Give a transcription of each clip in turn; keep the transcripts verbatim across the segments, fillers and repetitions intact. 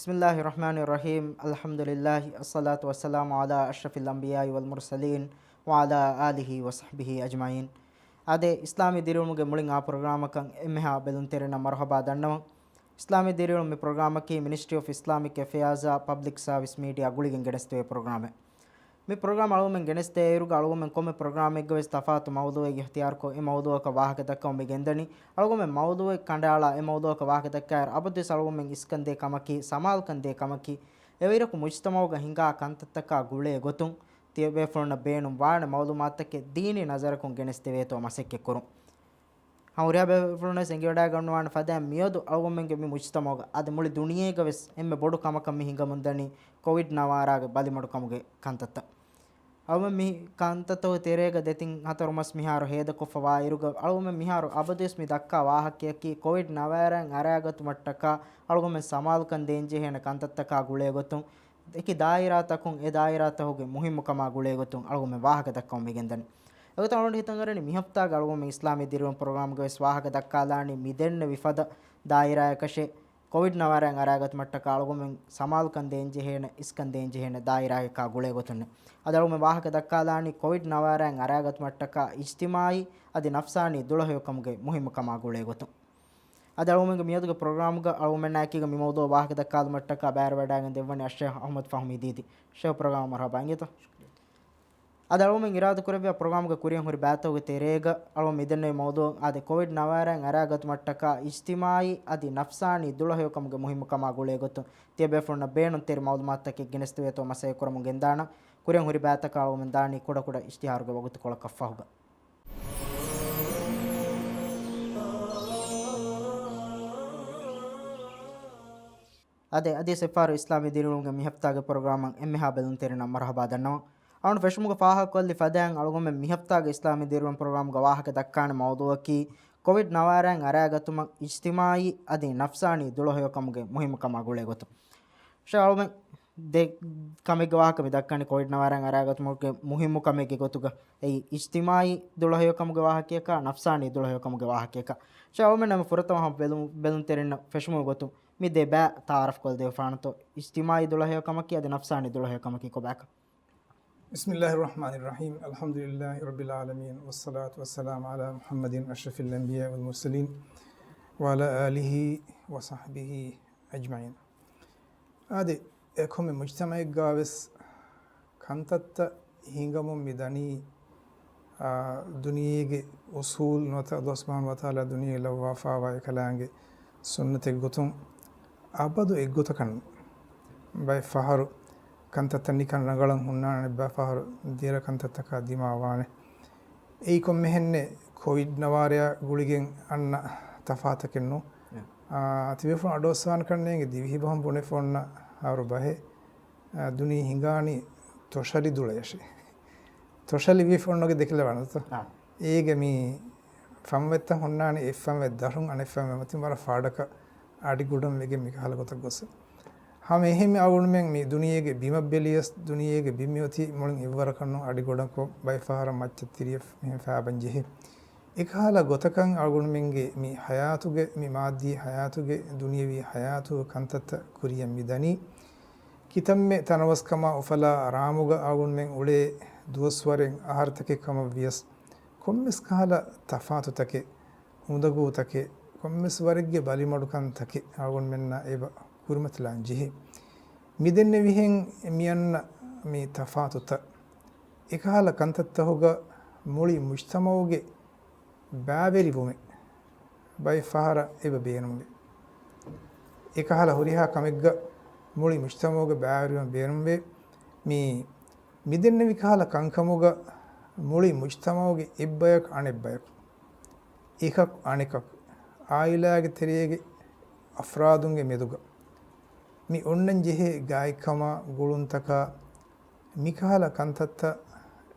بسم الله الرحمن الرحيم. الحمد لله، الصلاة والسلام على أشرف الأنبياء والمرسلين، وعلى آله وصحبه أجمعين. އާދެ، އިސްލާމީ ދިރިއުޅުމުގެ މުޅިން އާ ޕްރޮގްރާމަކަށް އެންމެހާ ބެލުންތެރިންނަށް މަރުޙަބާ ދަންނަވަން. އިސްލާމީ ދިރިއުޅުން މި ޕްރޮގްރާމަކީ މިނިސްޓްރީ އޮފް އިސްލާމިކް އެފެއާޒާ ޕަބްލިކް ސާވިސް މީޑިއާ ގުޅިގެން ގެނެސްދެވޭ ޕްރޮގްރާމެއް. މި ޕްރޮގްރާމް އަޅުގަނޑުމެން ގެނެސްދޭއިރުގަ އަޅުގަނޑުމެން ކޮންމެ ޕްރޮގްރާމެއްގަވެސް ތަފާތު މައުޟޫއެއް އިޚްތިޔާރުކޮށް، އެ މައުޟޫއަކަށް ވާހަކަ ދައްކަމުން މި ގެންދަނީ. އަޅުގަނޑުމެން މައުޟޫއެއް ކަނޑައަޅާ، އެ މައުޟޫއަކަށް ވާހަކަ ދައްކާއިރު، އަބަދުވެސް އަޅުގަނޑުމެން އިސްކަންދޭ ކަމަކީ، ސަމާލުކަންދޭ ކަމަކީ، އެވައިރަކު މުޖްތަމަޢުގަ ހިނގާ ކަންތައްތަކާ ގުޅޭ ގޮތުން، ތިޔަބޭފުޅުންނަށް ބޭނުން ވާނެ މައުލޫމާތުތަކެއް ދީނީ ނަޒަރަކުން ގެނެސްދެވޭތޯ މަސައްކަތްކުރުން. ހަމަ ހުރިހާ ބޭފުޅުންވެސް އެނގިވަޑައިގަންނަވާނެ ފަދައިން މިއަދު އަޅުގަނޑުމެންގެ މި މުޖްތަމަޢުގަ އަދި މުޅި ދުނިޔޭގަވެސް އެންމެ ބޮޑު ކަމަކަށް މި ހިނގަމުންދަނީ ކޮވިޑް ނަވާރާގެ ބަލިމަޑުކަމުގެ ކަންތައްތައް. އަޅުގަނޑުމެން މި ކަންތައްތަކުގެ ތެރޭގަ ދެތިން ހަތަރު މަސް މިހާރު ހޭދަކޮށްފަވާ އިރުގަ އަޅުގަނޑުމެން މިހާރު އަބަދުވެސް މި ދައްކާ ވާހަކަޔަކީ ކޮވިޑް ނަވާރާއިން އަރައިގަތުމަށްޓަކާ އަޅުގަނޑުމެން ސަމާލުކަން ދޭންޖެހޭނެ ކަންތައްތަކާ ގުޅޭގޮތުން، އެކި ދާއިރާތަކުން އެ ދާއިރާތަކުގެ މުހިއްމުކަމާ ގުޅޭގޮތުން އަޅުގަނޑުމެން ވާހަކަ ދައްކަމުން މި ގެންދަނީ. އެގޮތުން އަޅުގަނޑު ހިތަށް އަރަނީ މި ހަފްތާގެ އަޅުގަނޑުމެން އިސްލާމީ ދިރިއުޅުން ޕްރޮގްރާމްގަވެސް ވާހަކަ ދައްކާލާނީ މި ދެންނެވި ފަދަ ދާއިރާއަކަށޭ، ކޮވިޑް ނަވާރާއިން އަރައިގަތުމަށްޓަކާ އަޅުގަނޑުމެން ސަމާލުކަން ދޭންޖެހޭނެ، އިސްކަން ދޭންޖެހޭނެ ދާއިރާއަކާ ގުޅޭގޮތުންނޭ. އަދި އަޅުގަނޑުމެން ވާހަކަ ދައްކާލާނީ ކޮވިޑް ނަވާރާއިން އަރައިގަތުމަށްޓަކާ އިޖްތިމާޢީ އަދި ނަފްސާނީ ދުޅަހެޔޮކަމުގެ މުހިއްމުކަމާ ގުޅޭގޮތުން. އަދި އަޅުގަނޑުމެންގެ މިއަދުގެ ޕްރޮގްރާމްގަ އަޅުގަނޑުމެންނާއެކީގަ މި މައުޟޫޢަށް ވާހަކަ ދައްކާލުމަށްޓަކާ ބައިވެރިވެވަޑައިގެން ދެއްވަނީ އައްޝައިޚް އަޙްމަދު ފަހުމީ ދީދީ. ޝޭޚް ޕްރޮގްރާމަށް މަރުޙަބާ އިނގޭތޯ. އަދި އަޅުގަނޑުމެން އިރާދަކުރެއްވިޔާ ޕްރޮގްރާމްގެ ކުރިއަށް ހުރި ބައިތަކުގެ ތެރޭގަ އަޅުގަނޑު މިދެންނެވި މައުޟޫޢު އާދެ، ކޮވިޑް ނަވާރާއިން އަރައިގަތުމަށްޓަކާ އިޖްތިމާޢީ އަދި ނަފްސާނީ ދުޅަހެޔޮކަމުގެ މުހިއްމުކަމާ ގުޅޭގޮތުން ތިޔަބޭފުޅުންނަށް ބޭނުންތެރި މައުލޫމާތުތަކެއް ގެނެސްދެވޭތޯ މަސައްކަތްކުރަމުން ގެންދާނަން. ކުރިއަށް ހުރި ބައިތަކަށް އަޅުގަނޑުމެން ދާނީ ކުޑަކުޑަ އިޝްތިހާރުގެ ވަގުތުކޮޅަކަށްފަހުގަ. އާދެ، އަދިވެސް އެއްފަހަރު އިސްލާމީ ދިރިއުޅުމުގެ މިހަފްތާގެ ޕްރޮގްރާމަށް އެންމެހާ ބެލުންތެރިންނަށް މަރުޙަބާ ދަންނަވަން. އަޅުގަނޑު ފެށުމުގަ ފާހަގަކޮށްލި ފަދައިން އަޅުގަނޑުމެން މިހަފްތާގެ އިސްލާމީ ދިރިއުޅުން ޕްރޮގްރާމްގަ ވާހަކަ ދައްކާނެ މައުޟޫޢަކީ ކޮވިޑް ނަވާރާއިން އަރައިގަތުމަށް އިޖްތިމާޢީ އަދި ނަފްސާނީ ދުޅަހެޔޮކަމުގެ މުހިއްމުކަމާ ގުޅޭގޮތުން. ޝޭޚް އަޅުގަނޑުމެން ދެ ކަމެއްގެ ވާހަކަ މި ދައްކަނީ ކޮވިޑް ނަވާރާއިން އަރައިގަތުމުގެ މުހިއްމު ކަމެއްގެ ގޮތުގަ. އެއީ އިޖްތިމާޢީ ދުޅަހެޔޮކަމުގެ ވާހަކަޔަކާ، ނަފްސާނީ ދުޅަހެޔޮކަމުގެ ވާހަކަޔަކާ. ޝޭޚް އަޅުގަނޑުމެން ނަމަ ފުރަތަމަ ހަމަ ބެލު-، ބެލުންތެރިންނަށް ފެށުމުގެ ގޮތުން މި ދެ ބައި ތަޢާރަފްކޮށްދެވިފާނަތޯ، އިޖްތިމާޢީ ދުޅަހެޔޮކަމަކީ އަދި ނަފްސާނީ ދުޅަހެޔޮކަމަކީ ކޮބާކަން. بسم الله الرحمن الرحيم. الحمد لله رب العالمين، والصلاة والسلام على محمد أشرف الأنبياء والمرسلين، وعلى آله وصحبه أجمعين. އާދެ، އެ ކޮންމެ މުޖްތަމަޢެއްގާވެސް ކަންތައްތައް ހިނގަމުން މި ދަނީ، އާ، ދުނިޔޭގެ އުޞޫލު ނުވަތަ ﷲ ސުބްޙާނަހޫ ވަތަޢާލާ ދުނިޔެ ލައްވާފާވާ އެކަލާނގެ ސުންނަތެއް ގޮތުން އަބަދު އެއްގޮތަކަށް ނޫން. ބައެއް ފަހަރު ކަންތައްތައް ނިކަން ރަނގަޅަށް ހުންނާނެ، އަނެއްބައި ފަހަރު ދެރަ ކަންތައްތަކާ ދިމާވާނެ. އެއީ ކޮންމެހެންނެއް ކޮވިޑް ނަވާރަޔާ ގުޅިގެން އަންނަ ތަފާތަކެއް ނޫން. އާ، ތިބޭފުޅުން އަޑުއައްސަވާނެ ކަންނޭނގެ ދިވެހި ބަހުން ބުނެފަ އޮންނަ އަހަރު ބަހެއް، އާ، ދުނިޔެ ހިނގާނީ ތޮށަލި ދުޅަޔަށޭ. ތޮށަލި ވީފަ އޮންނަ ގޮތް ދެކިލަވާނެތޯ؟ އާ. އޭގެ މި ފަންވަތްތައް ހުންނާނީ އެއް ފަންވަތް ދަށުން އަނެއް ފަންވަތް މަތިން ވަރަށް ފާޑަކަށް އަޑިގަޑަށް ވެގެން މިކަހަލަ ގޮތަށް ގޮސް. ހަމަ އެހެންމެ އަޅުގަނޑުމެން މި ދުނިޔޭގެ ބިމަށް ބެލިޔަސް، ދުނިޔޭގެ ބިން މިއޮތީ މުޅިން އެއްވަރަކަށް ނޫން، އަޑިގަޑަކޮށް ބައެއް ފަހަރަށް މައްޗަށް ތިރިއަށް މިހެން ފައިބަން ޖެހޭ. އެކަހަލަ ގޮތަކަށް އަޅުގަނޑުމެންގެ މި ޙަޔާތުގެ، މި މާއްދީ ޙަޔާތުގެ، ދުނިޔަވީ ޙަޔާތުގެ ކަންތައްތައް ކުރިޔަށް މި ދަނީ. ކިތަންމެ ތަނަވަސްކަމާ އުފަލާ ރާމުގަ އަޅުގަނޑުމެން އުޅޭ ދުވަސްވަރެއް އަހަރުތަކެއް ކަމަށް ވިޔަސް، ކޮންމެސް ކަހަލަ ތަފާތުތަކެއް، އުނދަގޫތަކެއް، ކޮންމެސް ވަރެއްގެ ބަލިމަޑުކަންތަކެއް އަޅުގަނޑުމެންނާ އެބަ ކުރިމަތިލާން ޖެހޭ. މިދެންނެވިހެން މިއަންނަ މި ތަފާތުތައް، އެކަހަލަ ކަންތައްތަހުގަ މުޅި މުޖްތަމަޢުގެ ބައިވެރިވުމެއް ބައެއް ފަހަރަށް އެބަ ބޭނުންވޭ. އެކަހަލަ ހުރިހާ ކަމެއްގަ މުޅި މުޖްތަމަޢުގެ ބައިވެރިވުމެއް ބޭނުންވޭ. މި، މިދެންނެވި ކަހަލަ ކަންކަމުގަ މުޅި މުޖްތަމަޢުގެ އެއްބަޔަކު އަނެއްބަޔަކު، އެކަކު އަނެކަކު، ޢާއިލާގެ ތެރޭގެ އަފްރާދުންގެ މެދުގަ މި އޮންނަން ޖެހޭ ގާތްކަމާ ގުޅުންތަކާ މިކަހަލަ ކަންތައްތައް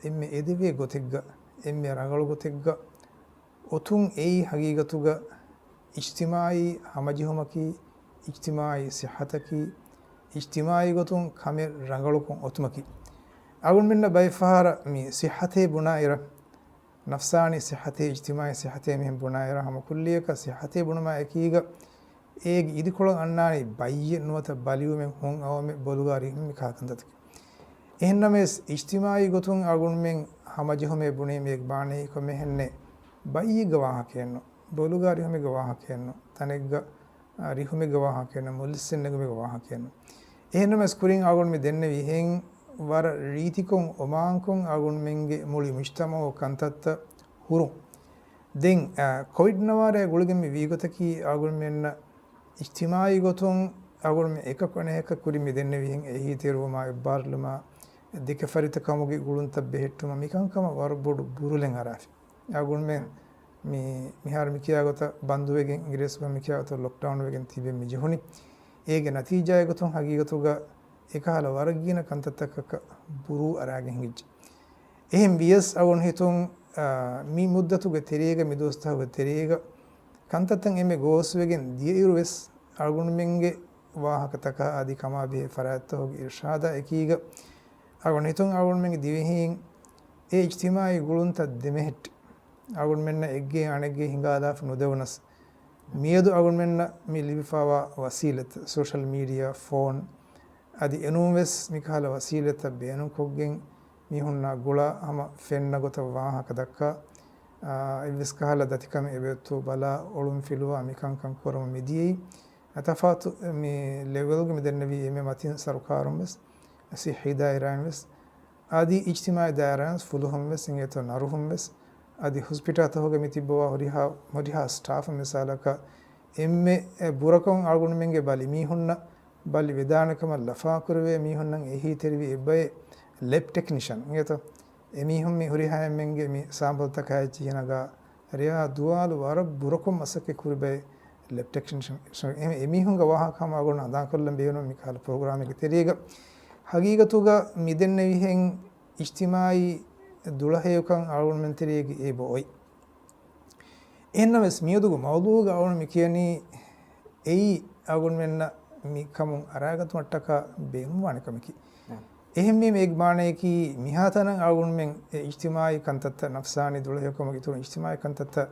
އެންމެ އެދެވޭ ގޮތެއްގަ، އެންމެ ރަނގަޅު ގޮތެއްގަ އޮތުން އެއީ ހަގީގަތުގަ އިޖްތިމާޢީ ހަމަޖެހުމަކީ، އިޖްތިމާޢީ ޞިއްޙަތަކީ، އިޖްތިމާޢީ ގޮތުން ކަމެއް ރަނގަޅުކޮށް އޮތުމަކީ. އަޅުގަނޑުމެންނަށް ބައެއް ފަހަރަށް މި ޞިއްޙަތޭ ބުނާއިރަށް، ނަފްސާނީ ޞިއްޙަތޭ، އިޖްތިމާޢީ ޞިއްޙަތޭ މިހެން ބުނާއިރަށް، ހަމަ ކުއްލިއަކަށް ޞިއްޙަތޭ ބުނުމާ އެކީގަ އޭގެ އިދިކޮޅަށް އަންނާނީ ބައްޔެއް ނުވަތަ ބަލިވުމެއް ހުން އައުމެއް ބޮލުގާ ރިހުމެއް މި ކާކަންތައްތަކެއް. އެހެންނަމަވެސް، އިޖްތިމާއީ ގޮތުން އަޅުގަނޑުމެން ހަމަޖެހުމޭ ބުނީ މީގެ މާނައީ ކޮންމެހެންނެއް ބައްޔެއްގެ ވާހަކައެއްނު، ބޮލުގާ ރިހުމެއްގެ ވާހަކައެއްނު، ތަނެއްގަ، އާ، ރިހުމެއްގެ ވާހަކައެއްނު، މުލިއްސިން ނެގުމެއްގެ ވާހަކައެއްނު. އެހެންނަމަވެސް، ކުރިން އަޅުގަނޑު މި ދެންނެވިހެން ވަރަށް ރީތިކޮށް އޮމާންކޮށް އަޅުގަނޑުމެންގެ މުޅި މުޖްތަމަޢު ކަންތައްތައް ހުރުން. ދެން، އާ، ކޮވިޑް ނަވާރައި ގުޅިގެން މި ވީގޮތަކީ އަޅުގަނޑުމެންނަށް އިޖްތިމާޢީ ގޮތުން އަޅުގަނޑުމެން އެކަކު އަނެކަކަށް ކުރިން މި ދެންނެވިހެން އެހީތެރިވުމާ، އެއްބާރުލުމާ، ދެކެ ފަރިތަ ކަމުގެ ގުޅުންތައް ބެހެއްޓުމަށް މިކަންކަމަށް ވަރަށް ބޮޑު ބުރުލެއް އަރާފި. އަޅުގަނޑުމެން މި، މިހާރު މިކިޔާ ގޮތަށް ބަންދުވެގެން، އިނގިރޭސި ބަހުން މިކިޔާ ގޮތަށް ލޮކްޑައުން ވެގެން ތިބެން މި ޖެހުނީ. އޭގެ ނަތީޖާއެއް ގޮތުން ހަގީގަތުގަ އެކަހަލަ ވަރަށް ގިނަ ކަންތައްތަކަކަށް ބުރޫ އަރާގެން ހިނގިއްޖެ. އެހެން ވިޔަސް އަޅުގަނޑު ހިތުން، އާ، މި މުއްދަތުގެ ތެރޭގަ، މި ދުވަސްތަކުގެ ތެރޭގަ ކަންތައްތައް އެންމެ ގޯސްވެގެން ދިޔައިރު ވެސް އަޅުގަނޑުމެންގެ ވާހަކަތަކާ އަދި ކަމާބެހޭ ފަރާތްތަކުގެ އިރުޝާދާ އެކީގަ އަޅުގަނޑު ހިތުން އަޅުގަނޑުމެންގެ ދިވެހީން އެ އިޖްތިމާޢީ ގުޅުންތައް ދެމެހެއްޓި. އަޅުގަނޑުމެންނަށް އެއްގެއިން އަނެއްގެއިން ހިނގާލާފަ ނުދެވުނަސް، މިއަދު އަޅުގަނޑުމެންނަށް މި ލިބިފަވާ ވަސީލަތް، ސޯޝަލް މީޑިއާ، ފޯން، އަދި އެނޫން ވެސް މިކަހަލަ ވަސީލަތްތައް ބޭނުންކޮށްގެން މީހުންނާ ގުޅާ ހަމަ ފެންނަ ގޮތަށް ވާހަކަ ދައްކާ، އާ، އެއްވެސް ކަހަލަ ދަތިކަމެއް އެބައޮތްތޯ ބަލާ އޮޅުން ފިލުވާ މިކަންކަން ކުރަމުން މިދިޔައީ. އަ، ތަފާތު މި ލެވެލްގެ މި ދެންނެވީ އެންމެ މަތިން ސަރުކާރުން ވެސް، ސިއްހީ ދާއިރާއިން ވެސް، އަދި އިޖްތިމާޢީ ދާއިރާއިން ފުލުހުން ވެސް، އިނގޭތޯ ނަރުހުން ވެސް، އަދި ހޮސްޕިޓާލްތަކުގަ މި ތިއްބަވާ ހުރިހާ، ހުރިހާ ސްޓާފުން މިސާލަކަށް އެންމެ ބުރަކޮށް އަޅުގަނޑުމެންގެ ބަލި މީހުންނަށް ބަލި ވެދާނެ ކަމަށް ލަފާކުރެވޭ މީހުންނަށް އެހީތެރިވި އެއްބައެއް ލެބް ޓެކްނިޝަން އިނގޭތޯ. އެމީހުން މި ހުރިހާ އެންމެންގެ މި ސާމްޕަލްތަކާ އެއްޗިހި ނަގާ ރެޔާ ދުވާލު ވަރަށް ބުރަކޮށް މަސައްކަތް ކުރި ބައެއް ލެބް ޓެކްނިޝަން. އެ، އެމީހުންގެ ވާހަކަ ހަމަ އަޅުގަނޑު ހަނދާންކޮށްލަން ބޭނުން މި ކަހަލަ ޕްރޮގްރާމެއްގެ ތެރޭގަ. ހަގީގަތުގަ މި ދެންނެވިހެން އިޖްތިމާޢީ ދުޅަހެޔޮކަން އަޅުގަނޑުމެން ތެރޭގަ އެބަ އޮތް. އެހެންނަމަވެސް، މިއަދުގެ މައުޟޫޢުގަ އަޅުގަނޑު މި ކިޔަނީ އެއީ އަޅުގަނޑުމެންނަށް މި ކަމުން އަރާގަތުމަށްޓަކާ ބޭނުންވާނެ ކަމަކީ. އެހެންވީމަ، އޭގެ މާނަޔަކީ މިހާތަނަށް އަޅުގަނޑުމެން އެ އިޖްތިމާޢީ ކަންތައްތައް، ނަފްސާނީ ދުޅަހެޔޮކަމުގެ އިތުރުން އިޖްތިމާޢީ ކަންތައްތައް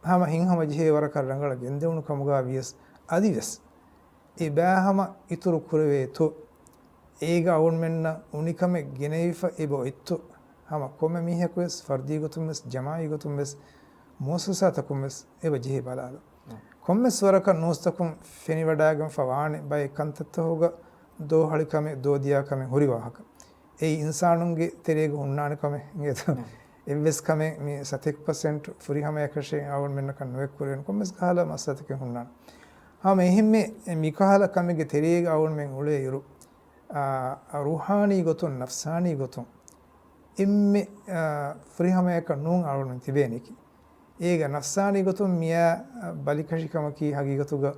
ހަމަ ހިތްހަމަޖެހޭ ވަރަކަށް ރަނގަޅަށް ގެންދެވުނު ކަމުގަ ވިޔަސް އަދިވެސް އެބައި ހަމަ އިތުރު ކުރެވޭތޯ، އޭގަ އަޅުގަނޑުމެންނަށް އުނިކަމެއް ގެނެވިފަ އެބަ އޮތްތޯ، ހަމަ ކޮންމެ މީހަކުވެސް ފަރްދީ ގޮތުންވެސް ޖަމާޢީ ގޮތުންވެސް މުއައްސަސާތަކުންވެސް އެބަ ޖެހި ބަލާލަ. ކޮންމެސް ވަރަކަށް ނޫސްތަކުން ފެނިވަޑައިގެންފަ ވާނެ ބައެއް ކަންތައްތަކުގަ ދޯހަޅިކަމެއް ދޯދިޔާކަމެއް ހުރި ވާހަކަ. އެއީ އިންސާނުންގެ ތެރޭގަ ހުންނާނެ ކަމެއް އިނގޭތޯ. އެއްވެސް ކަމެއް މި ސަތޭކަ ޕަސެންޓް ފުރިހަމަޔަކަށެއް އަޅުގަނޑުމެންނަކަށް ނުވެ ކުރެވެން ކޮންމެސް ކަހަލަ މައްސަލަތަކެއް ހުންނާނެ. ހަމަ އެހެންމެ މިކަހަލަ ކަމެއްގެ ތެރޭގަ އަޅުގަނޑުމެން އުޅޭ އިރު، އާ، ރޫޙާނީ ގޮތުން، ނަފްސާނީ ގޮތުން އެންމެ، އާ، ފުރިހަމަޔަކަށް ނޫން އަޅުގަނޑުމެން ތިބޭނެކީ. އޭގަ ނަފްސާނީ ގޮތުން މިއާ ބަލިކަށިކަމަކީ ހަގީގަތުގަ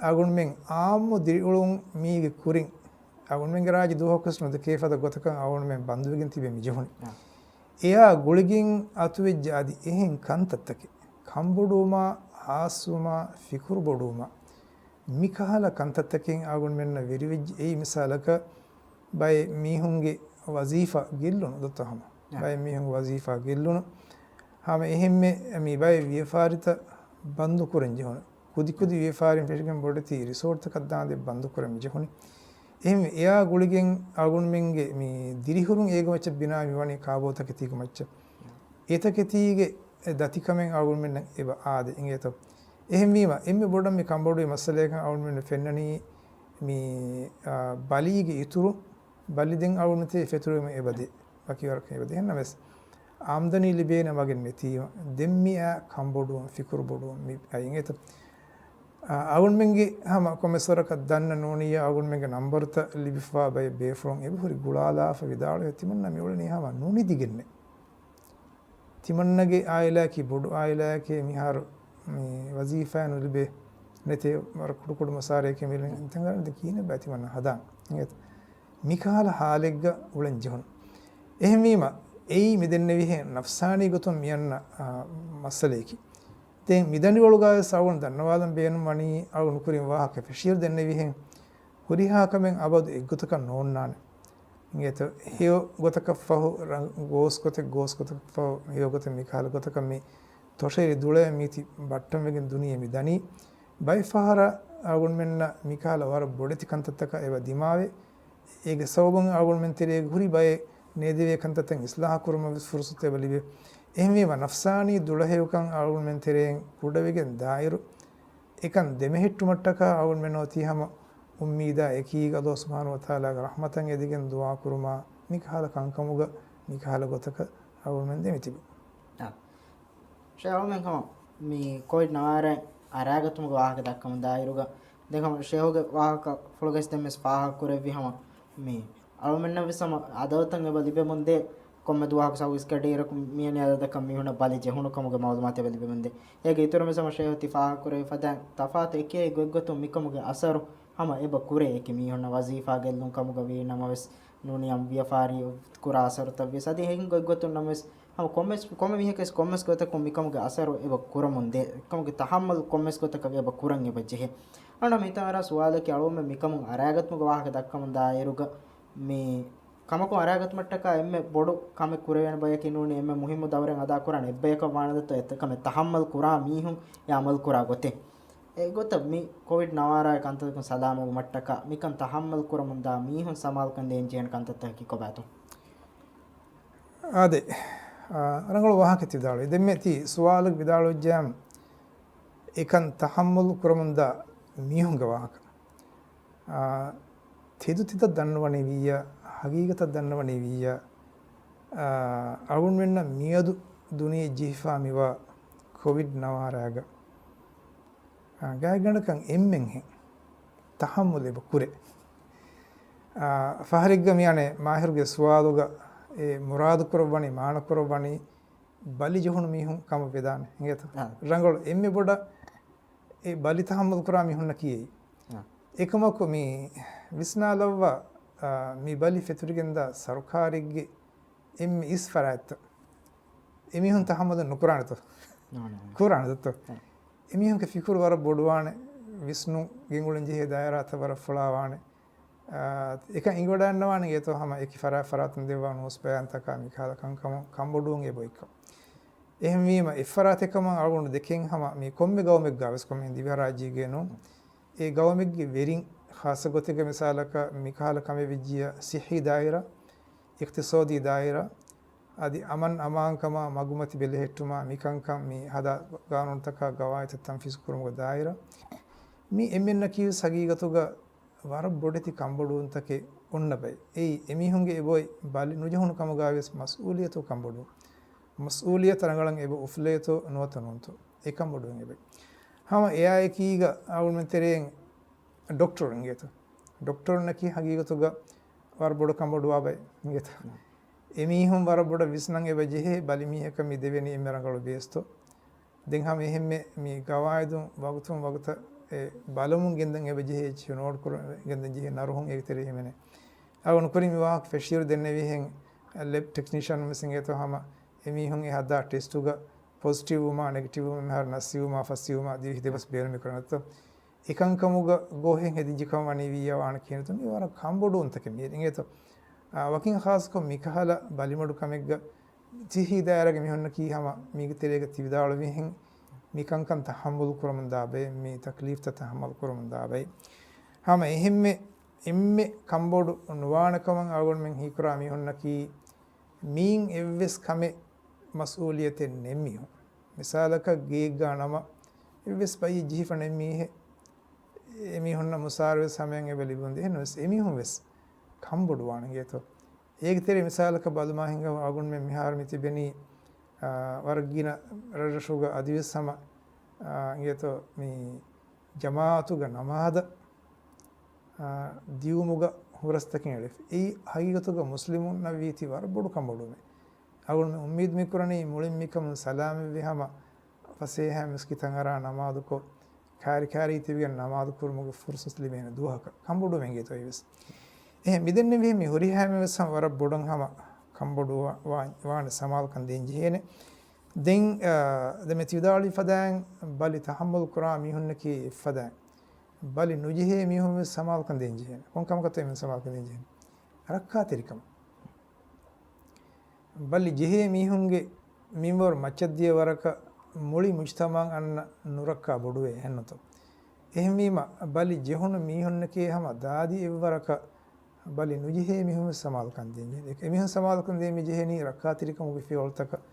އަޅުގަނޑުމެން އާއްމު ދިރިއުޅުން މީގެ ކުރިން އަޅުގަނޑުމެންގެ ރާއްޖެ ދުވަހަކުވެސް ނުދެކޭ ފަދަ ގޮތަކަށް އަޅުގަނޑުމެން ބަންދުވެގެން ތިބެ މިޖެހުނީ. އާ. އެއާ ގުޅިގެން އަތުވެއްޖެ އަދި އެހެން ކަންތައްތަކެއް، ކަންބޮޑުވުމާ، ހާސްވުމާ، ފިކުރު ބޮޑުވުމާ، މިކަހަލަ ކަންތައްތަކެއް އަޅުގަނޑުމެންނަށް ވެރިވެއްޖެ. އެއީ މިސާލަކަށް ބައެއް މީހުންގެ ވަޒީފާ ގެއްލުނު ދޮތަ ހަމަ. އާ. ބައެއް މީހުންގެ ވަޒީފާ ގެއްލުނު. ހަމަ އެހެންމެ މި ބައެއް ވިޔަފާރިތައް ބަންދު ކުރަން ޖެހުނު. ކުދިކުދި ވިޔަފާރިން ފެށިގެން ބޮޑެތި ރިސޯޓްތަކަށް ދާންދެ ބަންދުކުރަން މިޖެހުނީ. އެހެންވެ، އެއާ ގުޅިގެން އަޅުގަނޑުމެންގެ މި ދިރިހުރުން އޭގެ މައްޗަށް ބިނާ މިވަނީ ކާބޯތަކެތީގެ މައްޗަށް. އެތަކެތީގެ ދަތިކަމެއް އަޅުގަނޑުމެންނަށް އެބަ އާދެ އިނގޭތޯ. އެހެންވީމަ، އެންމެ ބޮޑަށް މި ކަންބޮޑުވި މައްސަލައަކަށް އަޅުގަނޑުމެން ފެންނަނީ މި، އާ، ބަލީގެ އިތުރު، ބަލި ދެން އަޅުގަނޑުމެން ފެތުރުވީމަ އެބަދޭ. ވަކިވަރަކަށް އެބަދޭ. އެހެންނަމަވެސް، އާމްދަނީ ލިބޭނެ މަގެއް ނެތީމަ، ދެން މިއާ ކަންބޮޑުވުން، ފިކުރު ބޮޑުވުން މި އައި އިނގޭތަ؟ އާ، އަޅުގަނޑުމެންގެ ހަމަ ކޮންމެސް ވަރަކަށް ދަންނަ ނޫނިއްޔާ އަޅުގަނޑުމެންގެ ނަންބަރުތައް ލިބިފަވާ ބައެއް ބޭފުޅުން އެބަހުރި ގުޅާލާފަ ވިދާޅުވެ ތިމަންނަ މި އުޅެނީ ހަމަ ނުނިދިގެންނޭ. ތިމަންނަގެ އާއިލާއަކީ ބޮޑު އާއިލާއެކޭ، މިހާރު މި ވަޒީފާއެއް ނުލިބޭ ނެތޭ، ވަރަށް ކުޑަކުޑަ މަސާރައެކޭ މި އުޅެނީ. އިންތަންގާރަން ދެން ކިހިނެއް ބައި ތިމަންނަ ހަދާން އިނގޭތަ؟ މިކަހަލަ ހާލެއްގަ އުޅެން ޖެހުނު. އެހެންވީމަ، އެއީ މި ދެންނެވިހެން ނަފްސާނީ ގޮތުން މިއަންނަ، އާ، މައްސަލައަކީ. ދެން މި ދަނޑިވަޅުގައިވެސް އަޅުގަނޑު ދަންނަވާލަން ބޭނުން ވަނީ، އަޅުގަނޑު ކުރިން ވާހަކަ ފެށިއިރު ދެންނެވިހެން، ހުރިހާ ކަމެއް އަބަދު އެއްގޮތަކަށް ނޯންނާނެ. އިނގޭތޯ، ހެޔޮ ގޮތަކަށް ފަހު ރަނގަޅު ގޯސް ގޮތެއް، ގޯސް ގޮތަކަށް ފަހު ހެޔޮ ގޮތެއް، މި ކަހަލަ ގޮތަކަށް މި ތޮށޭރި ދުޅައެއް މީތި ބައްޓަންވެގެން ދުނިޔެ މި ދަނީ. ބައެއް ފަހަރަށް އަޅުގަނޑުމެންނަށް މިކަހަލަ ވަރަށް ބޮޑެތި ކަންތައްތަކަށް އެބަ ދިމާވޭ. އޭގެ ސަބަބުން އަޅުގަނޑުމެން ތެރޭގަ ހުރި ބައެއް ނޭދެވޭ ކަންތައްތައް އިސްލާހު ކުރުމަށް ވެސް ފުރުސަތު އެބަ ލިބޭ. އެހެންވީމަ، ނަފްސާނީ ދުޅަހެޔޮކަން އަޅުގަނޑުމެން ތެރެއިން ކުޑަވެގެން ދާއިރު، އެކަން ދެމެހެއްޓުމަށްޓަކާ އަޅުގަނޑުމެން އޮތީ ހަމަ އުއްމީދާ އެކީގަ ﷲ ސުބްޙާނަހޫ ވަތަޢާލާގެ ރަޙްމަތަށް އެދިގެން ދުޢާ ކުރުމާ، މިކަހަލަ ކަންކަމުގަ މިކަހަލަ ގޮތަކަށް އަޅުގަނޑުމެން ދެމިތިބި. އާ. ޝޭޚް އަޅުމެން ހަމަ މި ކޮވިޑް ނަވާރަ އަރާގަތުމުގެ ވާހަކަ ދައްކަމުން ދާއިރުގަ، ދެން ހަމަ ޝޭޚުގެ ވާހަކަ ފުޅުގައިސް ދެން ވެސް ފާހަގަ ކުރެއްވި ހަމަ މި އަޅުމެންނަށް ވެސް ހަމަ އަދަލަތައް އެބަ ލިބެމުންދޭ. ކޮންމެ ދުވަހަކު ސައުވީސް ގަޑިއިރަކު މިއަނި އަދަދަކަށް މީހުންނަށް ބަލި ޖެހުނު ކަމުގެ މައުލޫމާތު އެބަ ލިބެމުންދޭ. އޭގެ އިތުރުން ވެސް ހަމަ ޝޭޚު ތި ފާހަގަ ކުރެއްވި ފަދައިން ތަފާތު އެކި ގޮތްގޮތުން މިކަމުގެ އަސަރު ހަމަ އެބަ ކުރޭ. އެކި މީހުންނަށް ވަޒީފާ ގެއްލުން ކަމުގަ ވީ ނަމަވެސް، ނޫނީ ވިޔަފާރި ކުރާ އަސަރުތައް ވިޔަސް އަދި އެހެން ގޮތްގޮތުން ނަމަވެސް، ހަމަ ކޮންމެސް، ކޮންމެ މީހަކަސް ކޮންމެސް ގޮތަކުން މިކަމުގެ އަސަރު އެބަ ކުރަމުން ދޭ. އެކަމުގެ ތަހައްމަލް ކޮންމެސް ގޮތަކަށް އެބަ ކުރަން އެބަ ޖެހޭ. އަންނަ މިތަން އަރާ ސުވާލަކީ އަޅުގަނޑުމެން މިކަމުން އަރާގަތުމުގެ ވާހަކަ ދައްކަމުން ދާއިރުގަ މި ކަމަކުން އަރާގަތުމަށްޓަކާ އެންމެ ބޮޑު ކަމެއް ކުރެވޭނެ ބަޔަކީ ނޫނީ އެންމެ މުހިއްމު ދައުރެއް އަދާ ކުރާނެ އެއްބަޔަކަށް ވާނެ ދެއްތޯ އެ ކަމެއް ތަހައްމަލް ކުރާ މީހުން އެ އަމަލު ކުރާ ގޮތެއް. އެގޮތަށް މި ކޮވިޑް ނަވާރަ ކަންތައްތަކުން ސަލާމަތްވުމަށްޓަކާ މިކަން ތަހައްމަލް ކުރަމުންދާ މީހުން ސަމާލުކަން ދޭން ޖެހޭނެ ކަންތައްތަކަކީ ކޮބާތޯ؟ އާދެ، އާ، ރަނގަޅު ވާހަކަ ވިދާޅުވި. ދެންމެ ތި ސުވާލަށް ވިދާޅުވެއްޖެއްޔާ، އެކަން ތަހައްމަލް ކުރަމުންދާ މީހުންގެ ވާހަކަ. އާ، ތެދު ތެދަށް ދަންނަވަނީ ވިއްޔާ، ހަގީގަތަށް ދަންނަވަނީ ވިއްޔާ، އާ، އަޅުގަނޑުމެންނަށް މިއަދު ދުނިޔެ ޖެހިފާ މިވާ ކޮވިޑް ނަވާރަގަ، އާ، ގާތްގަނޑަކަށް އެންމެންހެން ތަހައްމަލް އެބަ ކުރޭ. އާ، ފަހަރެއްގަ މިއަނެއް މާހިރުގެ ސުވާލުގަ އެ މުރާދު ކުރައްވަނީ، މާނަ ކުރައްވަނީ، ބަލި ޖެހުނު މީހުން ކަމަށް ވެދާނެ އިނގޭތަ؟ އާ. ރަނގަޅު އެންމެ ބޮޑަށް އެ ބަލި ތަހައްމަލް ކުރާ މީހުންނަކީ އެއީ. އާ. އެކަމަކު މި ވިސްނާލައްވާ، އާ، މި ބަލި ފެތުރިގެންދާ ސަރުކާރެއްގެ އެންމެ އިސް ފަރާތްތައް އެމީހުން ތަހައްމަލު ނުކުރާނެތޯ؟ ނޫނޭ. ކުރާނެތޯ؟ އެ. އެމީހުންގެ ފިކުރު ވަރަށް ބޮޑުވާނެ، ވިސްނުން ގެންގުޅެން ޖެހޭ ދާއިރާތައް ވަރަށް ފުޅާވާނެ. އާ، އެކަން އިނގިވަޑައިގަންނަވާނެ އިނގޭތޯ ހަމަ އެކި ފަރާތް ފަރާތުން ދެއްވާ ނޫސް ބަޔާންތަކާ މިކަހަލަ ކަންކަމުން ކަންބޮޑުވުން އެބައޮތްކަން. އެހެންވީމަ، އެއްފަރާތެއް ކަމަށް އަޅުގަނޑު ދެކެން ހަމަ މި ކޮންމެ ގައުމެއްގަ ވެސް ކޮންމެ ދިވެހިރާއްޖޭގެ ނޫން، އެ ގައުމެއްގެ ވެރިން ޚާއްޞަ ގޮތެއްގަ މިސާލަކަށް މިކަހަލަ ކަމެއް ވެއްޖިއްޔާ ސިއްހީ ދާއިރާ، އިޤްތިޞާދީ ދާއިރާ، އަދި އަމަން އަމާންކަމާ މަގުމަތި ބެލެހެއްޓުމާ މިކަންކަން މި ހަދާ ގާނޫނުތަކާ ގަވާއިދުތައް ތަންފީޒު ކުރުމުގެ ދާއިރާ، މި އެންމެންނަކީ ވެސް ހަގީގަތުގަ ވަރަށް ބޮޑެތި ކަންބޮޑުވުންތަކެއް އޮންނަ ބައެއް. އެއީ، އެމީހުންގެ އެބައޮތް ބަލި ނުޖެހުނު ކަމުގަ ވެސް މަސްއޫލިއްޔަތު ކަންބޮޑުވުން. މަސްއޫލިއްޔަތު ރަނގަޅަށް އެބަ އުފުލޭތޯ ނުވަތަ ނޫންތޯ؟ އެ ކަންބޮޑުވުން އެބައޮތް. ހަމަ އެއާ އެކީގަ އަޅުގަނޑުމެން ތެރެއިން ޑޮކްޓަރު އިނގޭތޯ؟ ޑޮކްޓަރުންނަކީ ހަގީގަތުގަ ވަރަށް ބޮޑު ކަންބޮޑުވާ ބައެއް އިނގޭތޯ؟ އެމީހުން ވަރަށް ބޮޑަށް ވިސްނަން އެބަ ޖެހޭ ބަލިމީހަކަށް މި ދެވެނީ އެންމެ ރަނގަޅު ބޭސްތޯ؟ ދެން ހަމަ އެހެންމެ މި ގަވާއިދުން ވަގުތުން ވަގުތަށް އެ ބަލަމުން ގެންދަން އެބަ ޖެހޭ، އެއްޗެހި ނޯޓް ކުރަން ގެންދަން ޖެހޭ ނަރުހުން އޭގެ ތެރޭ ހިމެނޭ. އަޅުގަނޑު ކުރިން މި ވާހަކަ ފެށިއިރު ދެންނެވިހެން ލެބް ޓެކްނީޝަން ވެސް އިނގޭތޯ ހަމަ އެމީހުން އެ ހަދާ ޓެސްޓުގަ ޕޮޒިޓިވް ވުމާ، ނެގެޓިވް ވުމާ، މިހާރު ނަސް ވީމާ، ފަސް ވީމާ، ދިވެހި ދެބަސް ބޭނުމެއް ކުރަންތޯ؟ އެކަންކަމުގަ ގޯހެއް ހެދިއްޖެކަން ވަނީ ވިއްޔާ ވާނެ ކިހިނެއްތޯ؟ މި ވަރަށް ކަންބޮޑުވުންތަކެއް މި އިނގޭތޯ؟ އާ، ވަކިން ޚާއްޞަކޮށް މިކަހަލަ ބަލިމަޑު ކަމެއްގަ ސިއްހީ ދާއިރާގެ މީހުންނަކީ ހަމަ މީގެ ތެރޭގަ ތި ވިދާޅުވިހެން މި ކަންކަން ތަޙައްމަލު ކުރަމުން ދާ ބައެއް، މި ތަކްލީފްތައް ތަޙައްމަލު ކުރަމުން ދާ ބައެއް. ހަމަ އެހެންމެ އެންމެ ކަންބޮޑު ނުވާނެ ކަމަށް އަޅުގަނޑުމެން ހީކުރާ މީހުންނަކީ މީން އެއްވެސް ކަމެއް މަސްއޫލިއްޔަތެއް ނެތް މީހުން. މިސާލަކަށް ގެއެއްގާ ނަމަ އެއްވެސް ބައްޔެއް ޖެހިފަ ނެތް މީހެއް، އެމީހުންނަށް މުސާރަ ވެސް ހަމަޔަށް އެބަ ލިބުން ދޭ. އެހެންވެސް އެމީހުން ވެސް ކަންބޮޑުވާނެ އިނގޭތޯ؟ އޭގެ ތެރޭ މިސާލަކަށް ބަލުމާ ހިނގާ އަޅުގަނޑުމެން މިހާރު މި ތިބެނީ، އާ، ވަރަށް ގިނަ ރަށްރަށުގަ އަދިވެސް ހަމަ، އާ، އިނގޭތޯ މި ޖަމާޢަތުގަ ނަމާދަށް، އާ، ދިއުމުގަ ހުރަސްތަކެއް އެޅެފި. އެއީ ހަގީގަތުގަ މުސްލިމުންނަށް ވީތީ ވަރަށް ބޮޑު ކަންބޮޑުވުމެއް. އަޅުގަނޑުމެން އުއްމީދު މި ކުރަނީ މުޅިން މިކަމުން ސަލާމަތްވެ ހަމަ ފަސޭހައިން މިސްކިތަށް އަރާ ނަމާދުކޮށް، ކާރި ކާރީ ތިބިގެން ނަމާދު ކުރުމުގެ ފުރުސަތު ލިބޭނެ ދުވަހަކަށް ކަންބޮޑުވެން އިނގޭތޯ އެވެސް. އެހެން މިދެންނެވިހެން މި ހުރިހާ އެންމެ ވެސް ހަމަ ވަރަށް ބޮޑަށް ހަމަ ކަންބޮޑު ވާ-، ވާ-، ވާނެ ސަމާލުކަން ދޭން ޖެހޭނެ. ދެން، އާ، ދެން މި ތި ވިދާޅުވި ފަދައިން ބަލި ތަޙައްމަލު ކުރާ މީހުންނަކީ އެއްފަދައިން. ބަލި ނުޖެހޭ މީހުން ވެސް ސަމާލުކަން ދޭން ޖެހޭނެ. ކޮން ކަމަކަށްތޯ އެމީހުން ސަމާލުކަން ދޭން ޖެހޭނެ؟ ރައްކާތެރިކަމަށް. ބަލި ޖެހޭ މީހުންގެ މިންވަރު މައްޗަށްދިޔަ ވަރަކަށް މުޅި މުޖްތަމަޢަށް އަންނަ ނުރައްކާ ބޮޑުވޭ އެހެންނުތޯ؟ އެހެންވީމަ، ބަލި ޖެހުނު މީހުންނެކޭ ހަމަ ދާދި އެއްވަރަކަށް ބަލި ނުޖެހޭ މީހުން ވެސް ސަމާލުކަން ދޭން ޖެހޭ. އެމީހުން ސަމާލުކަން ދޭން މި ޖެހެނީ ރައްކާތެރިކަމުގެ ފިޔަވަޅުތަކަށް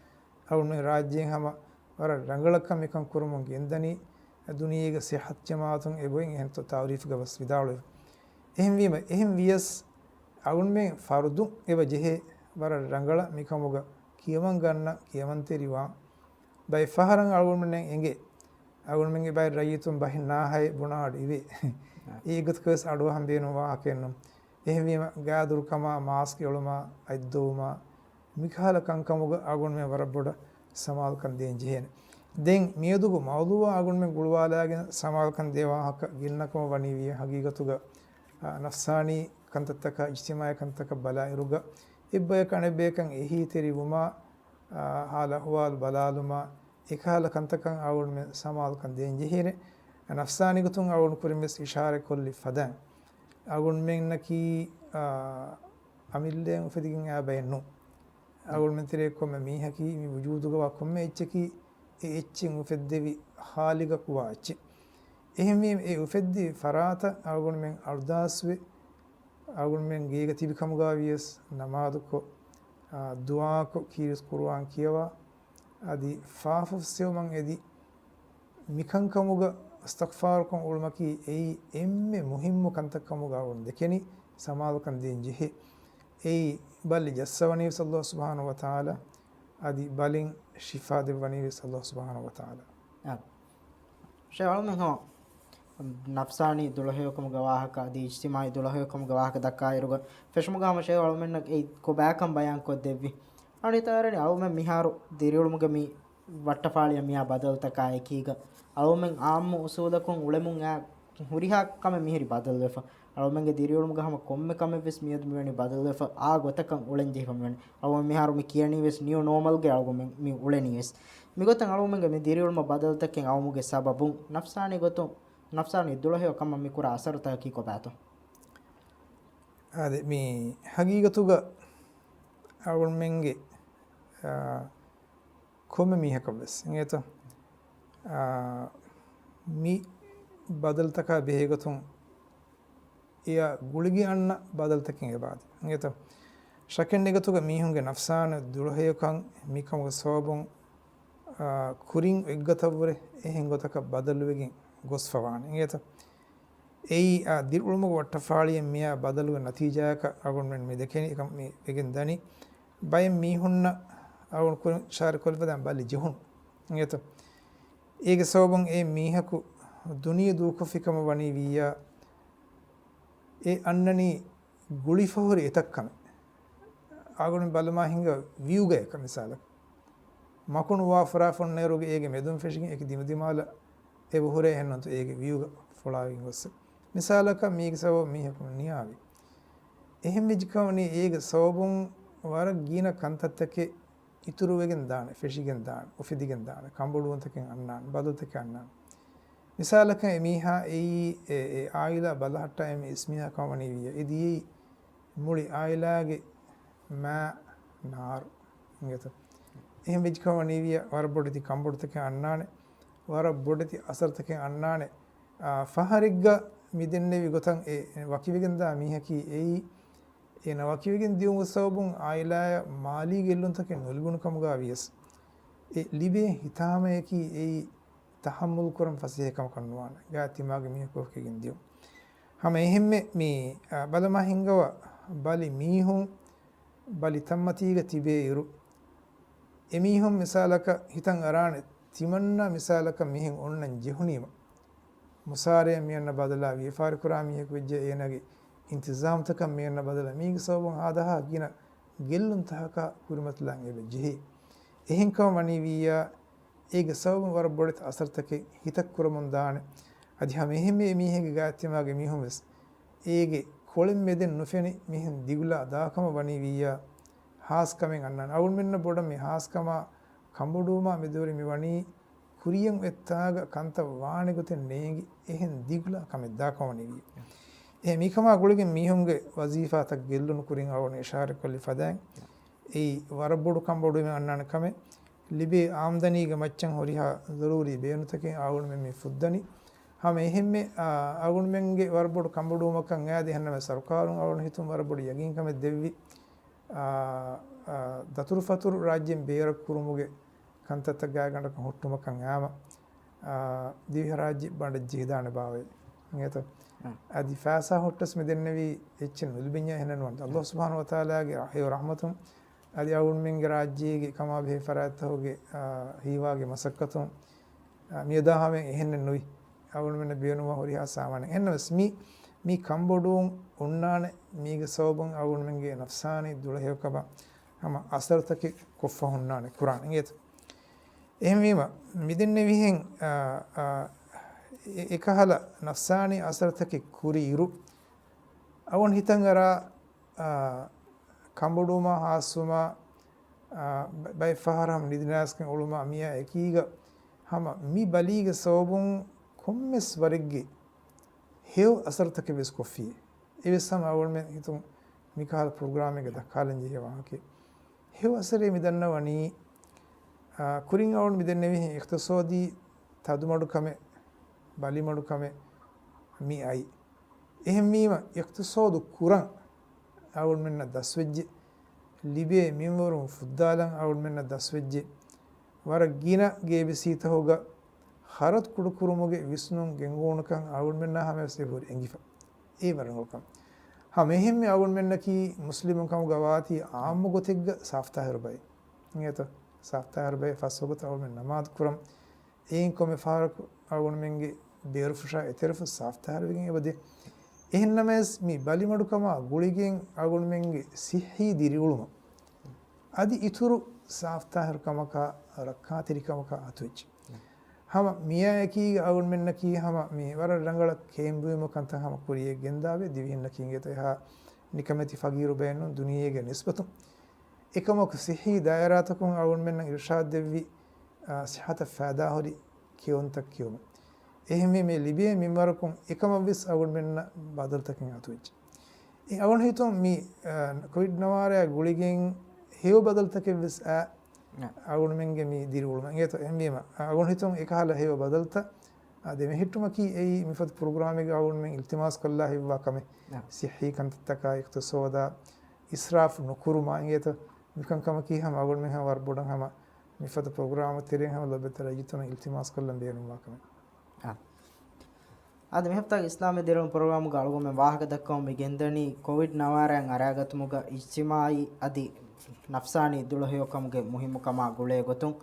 އަޅުގަނޑުމެން ރާއްޖޭން ހަމަ ވަރަށް ރަނގަޅަށް ކަން މިކަން ކުރަމުން ގެންދަނީ. ދުނިޔޭގެ ސިއްހަތު ޖަމާޢަތުން އެބައިން އެހެންތޯ ތަޢުރީފުގަ ވެސް ވިދާޅުވެފަ. އެހެންވީމަ، އެހެން ވިޔަސް އަޅުގަނޑުމެން ފަރުދުން އެބަ ޖެހޭ ވަރަށް ރަނގަޅަށް މިކަމުގަ ކިޔަމަން ގަންނަ ކިޔަމަންތެރިވާން. ބައެއް ފަހަރަށް އަޅުގަނޑުމެންނަށް އެނގޭ، އަޅުގަނޑުމެންގެ ބައެއް ރައްޔިތުން ބަހެއް ނާހައެއް ބުނާ އަޑު އިވޭ. އާ. އެއްގޮތަކަށް ވެސް އަޑުއަހަން ބޭނުން ވާހަކައެއް ނޫން. އެހެންވީމަ، ގާދުރުކަމާ، މާސްކް އެޅުމާ، އަތްދޮވުމާ، މިކަހަލަ ކަންކަމުގަ އަޅުގަނޑުމެން ވަރަށް ބޮޑަށް ސަމާލުކަން ދޭން ޖެހޭނެ. ދެން މިއަދުގެ މައުޟޫޢަށް އަޅުގަނޑުމެން ގުޅުވާލާގެން ސަމާލުކަން ދޭ ވާހަކަ ގިނަ ކަމަށް ވަނީ ވިޔަ، ހަގީގަތުގަ، އާ، ނަފްސާނީ ކަންތައްތަކާ، އިޖްތިމާޢީ ކަންތަކަށް ބަލާއިރުގަ، އެއްބަޔަކު އަނެއްބަޔަކަށް އެހީތެރިވުމާ، އާ، ހާލު އަޙްވާލު ބަލާލުމާ، އެކަހަލަ ކަންތަކަށް އަޅުގަނޑުމެން ސަމާލުކަން ދޭން ޖެހޭނެ. ނަފްސާނީ ގޮތުން އަޅުގަނޑު ކުރިން ވެސް އިޝާރަތް ކޮށްލި ފަދައިން، އަޅުގަނޑުމެންނަކީ، އާ، އަމިއްލައިން އުފެދިގެން އާ ބައެއް ނޫން. އަޅުގަނޑުމެން ތެރޭ ކޮންމެ މީހަކީ މި ވުޖޫދުގަވާ ކޮންމެ އެއްޗަކީ އެ އެއްޗެއް އުފެއްދެވި ޚާލިޤަކު ވާ އެއްޗެއް. އެހެންވީމަ، އެ އުފެއްދި ފަރާތަށް އަޅުގަނޑުމެން އަޅުދާސްވެ، އަޅުގަނޑުމެން ގޭގަ ތިބި ކަމުގަ ވިޔަސް ނަމާދުކޮށް، އާ، ދުޢާކޮށް، ކީރިސް ޤުރުއާން ކިޔަވާ، އަދި ފާފަ ފުއްސެވުމަށް އެދި، މިކަންކަމުގަ އިސްތިޣްފާރުކޮށް އުޅުމަކީ އެއީ އެންމެ މުހިއްމު ކަންތައް ކަމުގަ އަޅުގަނޑު ދެކެނީ، ސަމާލުކަން ދޭން ޖެހޭ. އެއީ ބަލި ޖައްސަވަނީ ވެސް ﷲ ސުބްޙާނަހޫ ވަތަޢާލާ، އަދި ބަލިން ޝިފާ ދެއްވަނީ ވެސް ﷲ ސުބްޙާނަހޫ ވަތަޢާލާ. އާ. ޝޭޚް އަޅުމެން ހަމަ ނަފްސާނީ ދުޅަހެޔޮކަމުގެ ވާހަކަ އަދި އިޖްތިމާޢީ ދުޅަހެޔޮކަމުގެ ވާހަކަ ދައްކާއިރުގަ ފެށުމުގަ ހަމަ ޝޭޚް އަޅުމެންނަށް އެއީ ކޮބާކަން ބަޔާންކޮށްދެއްވި. އަނެއް ތައް އަޅުމެން މިހާރު ދިރިއުޅުމުގެ މި ވައްޓަފާޅިއަށް މިއާ ބަދަލުތަކާ އެކީގަ، އަޅުމެން އާއްމު އުސޫލަކުން އުޅެމުން އާ ހުރިހާ ކަމެއް މިހިރީ ބަދަލުވެފަ. އަޅުމެންގެ ދިރިއުޅުމުގަ ހަމަ ކޮންމެ ކަމެއް ވެސް މިއަދު މިވަނީ ބަދަލުވެފަ، އާ ގޮތަކަށް އުޅެން ޖެހިފަ މިވަނީ. އަޅުމެން މިހާރު މި ކިޔަނީ ވެސް ނިއު ނޯމަލްގައި އަޅުގަނޑުމެން މި އުޅެނީ ވެސް. މިގޮތަށް އަޅުމެންގެ މި ދިރިއުޅުމަށް ބަދަލުތަކެއް އައުމުގެ ސަބަބުން ނަފްސާނީ ގޮތުން، ނަފްސާނީ ދުޅަހެޔޮ ކަމަށް މި ކުރާ އަސަރުތަކަކީ ކޮބާތޯ؟ އާދެ، މި ހަގީގަތުގަ އަޅުގަނޑުމެންގެ، އާ، ކޮންމެ މީހަކަށް ވެސް އިނގޭތޯ؟ އާ، މި ބަދަލުތަކާ ބެހޭގޮތުން އެއާ ގުޅިގެން އަންނަ ބަދަލުތަކެއް އެބައާދި. އިނގޭތޯ؟ ޝައްކެއް ނެތް ގޮތުގަ މީހުންގެ ނަފްސާނީ ދުޅަހެޔޮކަން މިކަމުގެ ސަބަބުން، އާ، ކުރިން އޮތްގޮތަށްވުރެ އެހެން ގޮތަކަށް ބަދަލުވެގެން ގޮސްފަވާނެ. އިނގޭތޯ؟ އެއީ، އާ، ދިރިއުޅުމުގެ ވައްޓަފާޅިއެއް މިއާ ބަދަލުވި ނަތީޖާއަކަށް އަޅުގަނޑުމެން މި ދެކެނީ އެކަން މި ވެގެން ދަނީ. ބައެއް މީހުންނަށް އަޅުގަނޑު ކުރިން އިޝާރަތް ކޮށްލިފަދައިން ބަލި ޖެހުނު. އިނގޭތޯ؟ އޭގެ ސަބަބުން އެ މީހަކު ދުނިޔެ ދޫކޮށްފި ކަމަށް ވަނީ ވިއްޔާ، އެ އަންނަނީ ގުޅިފަހުރި އެތައް ކަމެއް. އަޅުގަނޑު ބަލަމާ ހިނގާ ވިއުގަޔަކަށް މިސާލަކަށް. މަކުނު ވާ ފުރާ ފޮންނައިރުގެ އޭގެ މެދުން ފެށިގެން އެކި ދިމަދިމާލަށް އެބަ ހުރޭ އެހެންނުންތޯ އޭގެ ވިއުގަ ފޮޅާވެގެން ގޮއްސަ. މިސާލަކަށް މީގެ ސަބަބުން މީހަކު ނިޔާވި. އެހެން ވެއްޖެ ކަމަނީ އޭގެ ސަބަބުން ވަރަށް ގިނަ ކަންތައްތަކެއް އިތުރުވެގެން ދާނެ، ފެށިގެން ދާނެ، އުފެދިގެން ދާނެ، ކަނބޮޑުވުންތަކެއް އަންނާނެ، ބަދަލުތަކެއް އަންނާނެ. މިސާލަކަށް އެ މީހާ އެއީ އެ، އެ އާއިލާ ބަލަހައްޓާ އެންމެ އިސް މީހާ ކަމަށް ވަނީ ވިއްޔާ. އެ ދިޔައީ މުޅި އާއިލާގެ މާ ނާރު. އިނގޭތޯ؟ އެހެން ވެއްޖެ ކަމަށް ވަނީ ވިއްޔާ ވަރަށް ބޮޑެތި ކަނބޮޑުތަކެއް އަންނާނެ، ވަރަށް ބޮޑެތި އަސަރުތަކެއް އަންނާނެ. އާ، ފަހަރެއްގަ މި ދެންނެވި ގޮތަށް އެ ވަކިވެގެންދާ މީހަކީ އެއީ، އޭނަ ވަކިވެގެން ދިޔުމުގެ ސަބަބުން އާއިލާއަށް މާލީ ގެއްލުންތަކެއް ނުލިބުނު ކަމުގަ ވިޔަސް، އެ ލިބޭ ހިތާމަޔަކީ އެއީ ތަޙައްމުލު ކުރަން ފަސޭހަ ކަމަކަށް ނުވާނެ. ގާތް ތިމާގެ މީހަކު ވަކިވެގެން ދިޔުން. ހަމަ އެހެންމެ މި، އާ، ބަލަމާ ހިނގަވާ ބަލި މީހުން ބަލި ތަންމަތީގަ ތިބޭ އިރު، އެމީހުން މިސާލަކަށް ހިތަށް އަރާނެ، ތިމަންނަ މިސާލަކަށް މިހެން އޮންނަން ޖެހުނީމަ، މުސާރަޔަށް މިއަންނަ ބަދަލާ، ވިޔަފާރި ކުރާ މީހަކު ވެއްޖެ އޭނަގެ އިންތިޒާމްތަކަށް މިއަންނަ ބަދަލާ، މީގެ ސަބަބުން ހާދަހާ ގިނަ ގެއްލުންތަކަކާ ކުރިމަތިލާން އެބަ ޖެހޭ. އެހެންކަމަށް ވަނީ ވިއްޔާ، އޭގެ ސަބަބުން ވަރަށް ބޮޑެތި އަސަރުތަކެއް ހިތަށް ކުރަމުން ދާނެ. އަދި ހަމަ އެހެންމެ އެމީހެއްގެ ގާތްތިމާގެ މީހުން ވެސް އޭގެ ކޮޅެއް މެދެއް ނުފެނި މިހެން ދިގުލާ ދާކަމަށް ވަނީ ވިއްޔާ، ހާސްކަމެއް އަންނާނެ. އަޅުގަނޑުމެންނަށް ބޮޑަށް މި ހާސްކަމާ ކަނބޮޑުވުމާ މެދުވެރި މި ވަނީ ކުރިޔަށް އޮތް ތާގަ ކަންތައް ވާނެ ގޮތެއް ނޭނގި އެހެން ދިގުލާ ކަމެއް ދާކަމަށް ވަނީ ވިއްޔާ. އެ މިކަމާ ގުޅިގެން މީހުންގެ ވަޒީފާތައް ގެއްލުނު ކުރިން އަޅުގަނޑު އިޝާރަތް ކޮށްލި ފަދައިން، އެއީ ވަރަށް ބޮޑު ކަނބޮޑުވުމެއް އަންނާނެ ކަމެއް. ލިބޭ އާމްދަނީގެ މައްޗަށް ހުރިހާ ޒަރޫރީ ބޭނުންތަކެއް އަޅުގަނޑުމެން މި ފުއްދަނީ. ހަމަ އެހެންމެ، އާ، އަޅުގަނޑުމެންގެ ވަރަށް ބޮޑު ކަނބޮޑުވުމަކަށް އައިދި އެހެންނަމަ ސަރުކާރުން އަޅުގަނޑު ހިތުން ވަރަށް ބޮޑު ޔަގީންކަމެއް ދެއްވި، އާ، އާ، ދަތުރުފަތުރު ރާއްޖޭން ބޭރަށް ކުރުމުގެ ކަންތައްތައް ގާތްގަނޑަކަށް ހުއްޓުމަކަށް އައިމަ، އާ، ދިވެހިރާއްޖެ ބަނޑަށް ޖެހިދާނެ ބާވައި. އިނގޭތަ؟ އަ. އަދި ފައިސާ ހުއްޓަސް މިދެންނެވީ އެއްޗެއް ނުލިބެންޏާ އެހެނެއް ނުވަން. އައްލާހު ސުބްޙާނަހު ވަތަޢާލާގެ ހެޔޮ ރަޙްމަތުން އަދި އަޅުގަނޑުމެންގެ ރާއްޖޭގެ ކަމާބެހޭ ފަރާތްތަކުގެ، އާ، ހީވާގި މަސައްކަތުން، އާ، މިއަދާ ހަމަޔަށް އެހެނެއް ނުވި. އަޅުގަނޑުމެންނަށް ބޭނުންވާ ހުރިހާ ސާމާނެއް. އެހެންނަމަވެސް މި، މި ކަންބޮޑުވުން އޮންނާނެ މީގެ ސަބަބުން އަޅުގަނޑުމެންގެ ނަފްސާނީ ދުޅަހެޔޮކަމަށް ހަމަ އަސަރުތަކެއް ކޮށްފަ ހުންނާނެ ކުރާނެ. އިނގޭތަ؟ އެހެންވީމަ، މިދެންނެވިހެން، އާ، އާ، އެ-، އެކަހަލަ ނަފްސާނީ އަސަރުތަކެއް ކުރިއިރު، އަވަން ހިތަށް އަރާ، އާ، ކަނބޮޑުވުމާ ހާސްވުމާ، އާ، ބަ-، ބައެއް ފަހަރަށް ހަމަ ނިދިނާސްގެން އުޅުމާ މިއާ އެކީގަ ހަމަ މި ބަލީގެ ސަބަބުން ކޮންމެސް ވަރެއްގެ ހެޔޮ އަސަރުތަކެއް ވެސް ކޮށްފިއޭ. އެވެސް ހަމަ އަޅުގަނޑުމެން ހިތުން މިކަހަލަ ޕްރޮގްރާމެއްގަ ދައްކާލަން ޖެހޭ ވާހަކައެއް. ހެޔޮ އަސަރެއް މި ދަންނަވަނީ، އާ، ކުރިން އަޅުގަނޑު މި ދެންނެވިހެން އިޤްތިޞާދީ ތަދުމަޑުކަމެއް، ބަލިމަޑުކަމެއް މި އައީ. އެހެންވީމަ، އިޤްތިޞާދު ކުރަން އަޅުގަނޑުމެންނަށް ދަސްވެއްޖެ، ލިބޭ މިންވަރުން ފުއްދާލަން އަޅުގަނޑުމެންނަށް ދަސްވެއްޖެ، ވަރަށް ގިނަ ގޭބިސީތަކުގަ ޚަރަދު ކުޑަކުރުމުގެ ވިސްނުން ގެންގުޅުނުކަން އަޅުގަނޑުމެންނާ ހަމަޔަސް އެ ހުރި އެނގިފަ. އެ ވަރަށް ރަނގަޅު ކަމެއް. ހަމަ އެހެންމެ އަޅުގަނޑުމެންނަކީ މުސްލިމުން ކަމުގަ ވާތީ އާއްމު ގޮތެއްގަ ސާފްތާހިރު ބައެއް. އިނގޭތަ؟ ސާފްތާހިރު ބައެއް ފަސް ވަގުތު އަޅުގަނޑުމެން ނަމާދު ކުރަން. އެއިން ކޮންމެ ފަހަރަކު އަޅުގަނޑުމެންގެ ބޭރުފުށާ އެތެރެފުށް ސާފްތާހިރުވެގެން އެބަދޭ. އެހެންނަމަވެސް މި ބަލިމަޑުކަމާ ގުޅިގެން އަޅުގަނޑުމެންގެ ޞިއްޙީ ދިރިއުޅުމަށް އަދި އިތުރު ސާފްތާހިރުކަމަކާ، ރައްކާތެރިކަމަކާ އަތުވެއްޖެ. ހަމަ މިއާއެކީގަ އަޅުގަނޑުމެންނަކީ ހަމަ މި ވަރަށް ރަނގަޅަށް ކޭންބުއިމު ކަންތައް ހަމަ ކުރިޔަށް ގެންދާބެ ދިވެހިންނަކީ އިނގޭތަ އެހާ ނިކަމެތި ފަގީރު ބައެއް ނޫން ދުނިޔޭގެ ނިސްބަތުން. އެކަމަކު ޞިއްޙީ ދާއިރާތަކުން އަޅުގަނޑުމެންނަށް އިރުޝާދު ދެއްވި، އާ، ޞިއްޙަތަށް ފައިދާހުރި ކިޔަވަންތައް ކިޔުމެއް. އެހެންވީމަ ލިބޭ މިންވަރަކުން އެކަމަށްވެސް އަޅުގަނޑުމެންނަށް ބަދަލުތަކެއް އަތުވެއްޖެ. އެ އަޅުގަނޑު ހިތުން މި، އާ، ކޮވިޑް ނަވާރަޔާ ގުޅިގެން ހެޔޮ ބަދަލުތަކެއްވެސް އާ، އަޅުގަނޑުމެންގެ މި ދިރިއުޅުމަށް އިނގޭތޯ. އެހެންވީމަ، އަޅުގަނޑު ހިތުން އެކަހަލަ ހެޔޮ ބަދަލުތައް، އާ، ދެމެހެއްޓުމަކީ އެއީ މިފަދަ ޕްރޮގްރާމެއްގަ އަޅުގަނޑުމެން އިލްތިމާސް ކޮށްލާ ހިތްވާ ކަމެއް. ނަ. ޞިއްޙީ ކަންތައްތަކާ އިޤްތިޞާދާ އިސްރާފު ނުކުރުމާ އިނގޭތޯ. މިކަންކަމަކީ ހަމަ އަޅުގަނޑުމެން ހަމަ ވަރަށް ބޮޑަށް ހަމަ މިފަދަ ޕްރޮގްރާމު ތެރެއިން ހަމަ ލޯބިވެތި ރައްޔިތުންނަށް އިލްތިމާސް ކޮށްލަން ބޭނުންވާ ކަމެއް. އާ. އަދި މިހަފްތާގެ އިސްލާމީ ދިރިއުޅުން ޕްރޮގްރާމުގަ އަޅުގަނޑުމެން ވާހަކަ ދައްކަމުން މި ގެންދަނީ ކޮވިޑް ނަވާރައިން އަރައިގަތުމުގަ އިޖްތިމާޢީ އަދި ނަފްސާނީ ދުޅަހެޔޮކަމުގެ މުހިއްމުކަމާ ގުޅޭ ގޮތުން.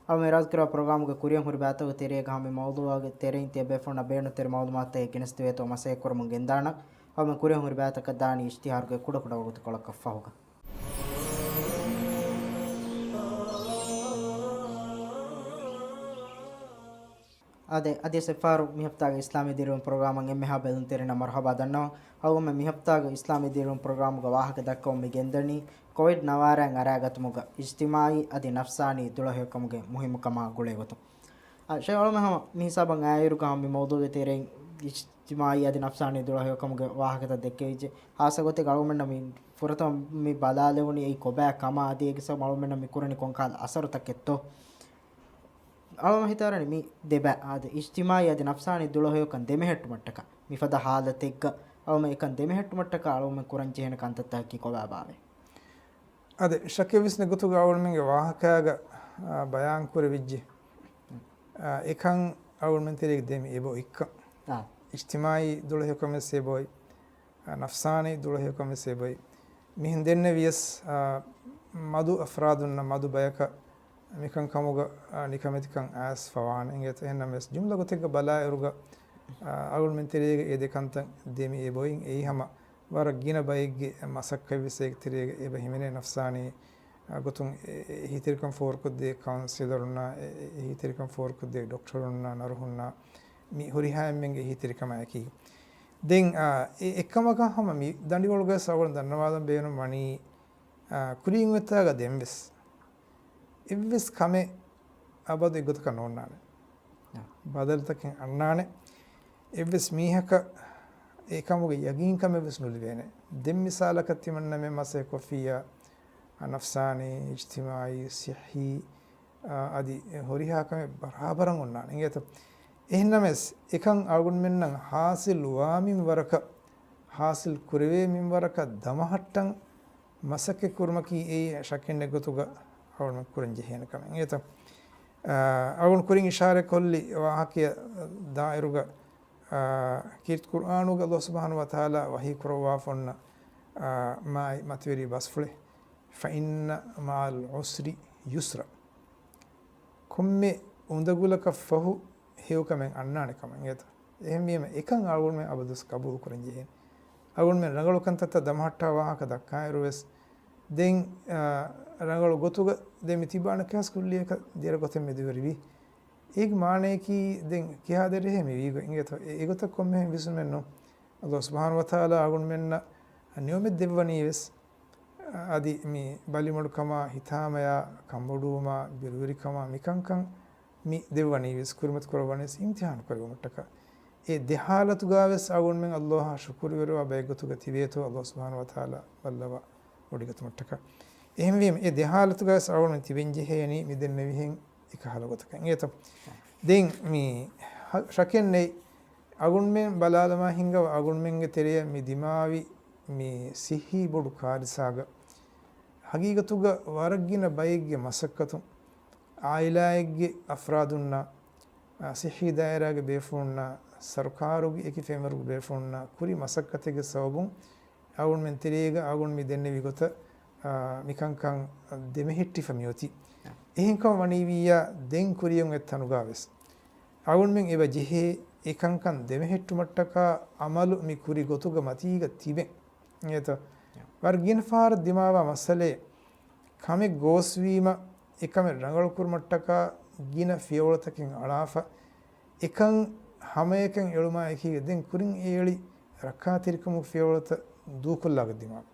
އަޅުގަނޑުމެން އިރާދަކުރާ ޕްރޮގްރާމުގެ ކުރިއަށް ހުރި ބައިތަކުގެ ތެރޭގަ ހަމަ މައުޟޫޢުގެ ތެރެއިން ތިޔަ ބޭފުޅުންނަށް ބޭނުންތެރި މައުލޫމާތުތަކެއް ގެނެސްދެވޭތޯ މަސައްކަތް ކުރަމުން ގެންދާނަން. އަޅުގަނޑުމެން ކުރިއަށް ހުރި ބައިތަކަށް ދާނީ އިޝްތިހާރުގެ ކުޑަކުޑަ ވަގުތުކޮޅަކަށް ފަހުގަ. އާދެ، އަދިވެސް އެއްފަހަރު މިހަފްތާގެ އިސްލާމީ ދިރިއުޅުން ޕްރޮގްރާމަށް އެންމެހާ ބެލުންތެރިންނަށް މަރުޙަބާ ދަންނަވަން. އަޅުގަނޑުމެން މިހަފްތާގެ އިސްލާމީ ދިރިއުޅުން ޕްރޮގްރާމުގަ ވާހަކަ ދައްކަމުން މި ގެންދަނީ ކޮވިޑް ނަވާރައިން އަރައިގަތުމުގަ އިޖްތިމާޢީ އަދި ނަފްސާނީ ދުޅަހެޔޮކަމުގެ މުހިއްމުކަމާ ގުޅޭ ގޮތުން. އަ، ޝޭޚް އަޅުމެ ހަމަ މި ހިސާބަށް އައިއިރުގަ ހަމަ މި މައުޟޫގެ ތެރެއިން އިޖްތިމާޢީ އަދި ނަފްސާނީ ދުޅަހެޔޮކަމުގެ ވާހަކަތައް ދެއްކެވިއްޖެ. ހާއްސަ ގޮތެއްގަ އަޅުމެންނަށް މި ފުރަތަމަ މި ބަލާލެވުނީ އެއީ ކޮބާ ކަމާ އަދި އޭގެ ސަބަބުން އަޅުމެންނަށް މި ކުރަނީ ކޮންކަހަލަ އަސަރުތަކެއްތޯ؟ އަޅުމެ ހިތަށް އަރަނީ މި ދެބައި އާދެ، އިޖްތިމާޢީ އަދި ނަފްސާނީ ދުޅަހެޔޮކަން ދެމެހެއްޓުމަށްޓަކާ، މިފަދަ ހާލަތެއްގަ އަޅުމެން އެކަން ދެމެހެއްޓުމަށްޓަކާ އަޅުމެން ކުރަން ޖެހޭނެ ކަންތައްތަކަކީ ކޮބާބާވޭ؟ އާދެ، ޝައްކެއްވެސް ނެތް ގޮތުގަ އަޅުގަނޑުމެންގެ ވާހަކައިގަ، އާ، ބަޔާން ކުރެވިއްޖެ. އާ، އެކަން އަޅުގަނޑުމެން ތެރޭގެ ދެމި އެބައޮތްކަން. އާ. އިޖްތިމާޢީ ދުޅަހެޔޮކަން ވެސް އެބައޮތް. އާ، ނަފްސާނީ ދުޅަހެޔޮކަން ވެސް އެބައޮތް. މިހެން ދެންނެވިޔަސް، އާ، މަދު އަފްރާދުންނަށް މަދު ބަޔަކަށް މިކަންކަމުގަ، އާ، ނިކަމެތިކަން އައިސްފަވާނެ. އިނގޭތަ؟ އެހެންނަމަވެސް ޖުމްލަ ގޮތެއްގަ ބަލާއިރުގަ، އާ، އަޅުގަނޑުމެން ތެރޭގަ އެ ދެ ކަންތައް ދެމި އެބައޮތް. އެއީ ހަމަ ވަރަށް ގިނަ ބައެއްގެ މަސައްކަތްވެސް އޭގެ ތެރޭގަ އެބަ ހިމެނޭ ނަފްސާނީ، އާ، ގޮތުން އެ، އެ، އެހީތެރިކަން ފޯރުކޮށްދޭ ކައުންސިލަރުންނާ، އެ، އެ، އެހީތެރިކަން ފޯރުކޮށްދޭ ޑޮކްޓަރުންނާ، ނަރުހުންނާ، މި ހުރިހާ އެންމެންގެ އެހީތެރިކަމާއެކީ. ދެން، އާ، އެ، އެއްކަމަކަށް ހަމަ މި ދަނޑިވަޅުގައި އަޅުގަނޑު ދަންނަވާލަން ބޭނުން ވަނީ، އާ، ކުރީން އޮތާގަ ދެންވެސް އެއްވެސް ކަމެއް އަބަދު އެއްގޮތަކަށް ނޯންނާނެ. އާ. ބަދަލުތަކެއް އަންނާނެ. އެއްވެސް މީހަކަށް އެކަމުގެ ޔަގީންކަމެއް ވެސް ނުލިބޭނެ. ދެން މިސާލަކަށް ތިމަންނަމެން މަސައްކަތް ކޮށްފިއްޔާ، އާ، ނަފްސާނީ، އިޖްތިމާޢީ، ޞިއްޙީ، އާ، އަދި ހުރިހާ ކަމެއް ބަރާބަރަށް އޮންނާނެ. އިނގޭތަ؟ އެހެންނަމަވެސް، އެކަން އަޅުގަނޑުމެންނަށް ޙާޞިލުވާ މިންވަރަކަށް، ޙާޞިލު ކުރެވޭ މިންވަރަކަށް ދަމަހައްޓަން މަސައްކަތް ކުރުމަކީ އެއީ ޝައްކެއް ނެތް ގޮތުގަ އަޅުގަނޑު ކުރަން ޖެހޭނެ ކަމެއް. އެތަ؟ އާ، އަޅުގަނޑު ކުރިން އިޝާރަތް ކޮށްލި ވާހަކައިގެ ދާއިރުގަ، އާ، ކީރިތި ޤުރްއާނުގަ ﷲ ސުބްޙާނަހޫ ވަތަޢާލާ ވަޙީ ކުރައްވާފަ އޮންނަ، އާ، މާތް މަތިވެރި ބަސްފުޅެއް، "فإن مع العسر يسرا." ކޮންމެ އުނދަގުލަކަށް ފަހު ހެޔޮކަމެއް އަންނާނެ ކަމަށް އެތަ؟ އެހެންވީމަ، އެކަން އަޅުގަނޑުމެން އަބަދުވެސް ޤަބޫލު ކުރަން ޖެހޭނެ. އަޅުގަނޑުމެން ރަނގަޅު ކަންތައްތައް ދަމަހައްޓާ ވާހަކަ ދައްކާއިރުވެސް، ދެން، އާ، ރަނގަޅު ގޮތުގަ ދެން މި ތިބާނެ ކަސް ކުއްލިއަކަށް ދެރަ ގޮތެއް މެދުވެރިވީ. އޭގެ މާނަޔަކީ ދެން ކިހާ ދެރަހޭ މި ވީގޮތް އިނގޭތޯ؟ އެ، އެގޮތަށް ކޮންމެހެން ވިސްނުމެއް ނޫން. ﷲ ސުބްޙާނަހޫ ވަތަޢާލާ އަޅުގަނޑުމެންނަށް ނިޢުމަތް ދެއްވަނީވެސް، އަދި މި ބަލިމަޑުކަމާ، ހިތާމަޔާ، ކަންބޮޑުވުމާ، ބިރުވެރިކަމާ، މިކަންކަން މި ދެއްވަނީވެސް، ކުރިމަތި ކުރައްވަނީވެސް އިމްތިޙާނު ކުރެއްވުމަށްޓަކާ. އެ ދެ ޙާލަތުގަވެސް އަޅުގަނޑުމެން ﷲ އަށް ޝުކުރުވެރިވާ ބައެއްގޮތުގަ ތިބޭތޯ، ﷲ ސުބްޙާނަހޫ ވަތަޢާލާ ބައްލަވާ ވޮޑިގަތުމަށްޓަކާ. އެހެންވީމަ، އެ ދެ ޙާލަތުގަވެސް އަޅުގަނޑު ތިބެން ޖެހޭނީ މި ދެންނެވިހެން އެކަހަލަ ގޮތަކަށް. އިނގޭތޯ؟ ދެން މި ޝައްކެއް ނެތް، އަޅުގަނޑުމެން ބަލާލަމާ ހިންގަވާ އަޅުގަނޑުމެންގެ ތެރެއަށް މި ދިމާވި މި ޞިއްޙީ ބޮޑު ކާރިސާގަ ޙަޤީޤަތުގަ ވަރަށް ގިނަ ބައެއްގެ މަސައްކަތުން، ޢާއިލާއެއްގެ އަފްރާދުންނާ، އާ، ޞިއްޙީ ދާއިރާގެ ބޭފުޅުންނާ، ސަރުކާރުގެ އެކި ފެންވަރުގެ ބޭފުޅުންނާ ކުރި މަސައްކަތެއްގެ ސަބަބުން އަޅުގަނޑުމެން ތެރޭގަ އަޅުގަނޑު މި ދެންނެވި ގޮތަށް، އާ، މިކަންކަން ދެމެހެއްޓިފަ މިއޮތީ. އެހެންކަމަށް ވަނީވިއްޔާ ދެން ކުރިއަށް އޮތް ތަނުގަވެސް އަޅުގަނޑުމެން އެބަ ޖެހޭ އެކަންކަން ދެމެހެއްޓުމަށްޓަކާ ޢަމަލު މި ކުރި ގޮތުގަ މަތީގަ ތިބެން. އިނގޭތޯ؟ ވަރަށް ގިނަ ފަހަރަށް ދިމާވާ މައްސަލައެއް، ކަމެއް ގޯސްވީމަ، އެކަމެއް ރަނގަޅުކުރުމަށްޓަކާ ގިނަ ފިޔަވަޅުތަކެއް އަޅާފަ، އެކަން ހަމައެކަން އެޅުމާ އެކީގަ ދެން ކުރިން އެ އެޅި ރައްކާތެރިކަމުގެ ފިޔަވަޅުތައް ދޫކޮށްލާގަތް ދިމާވި.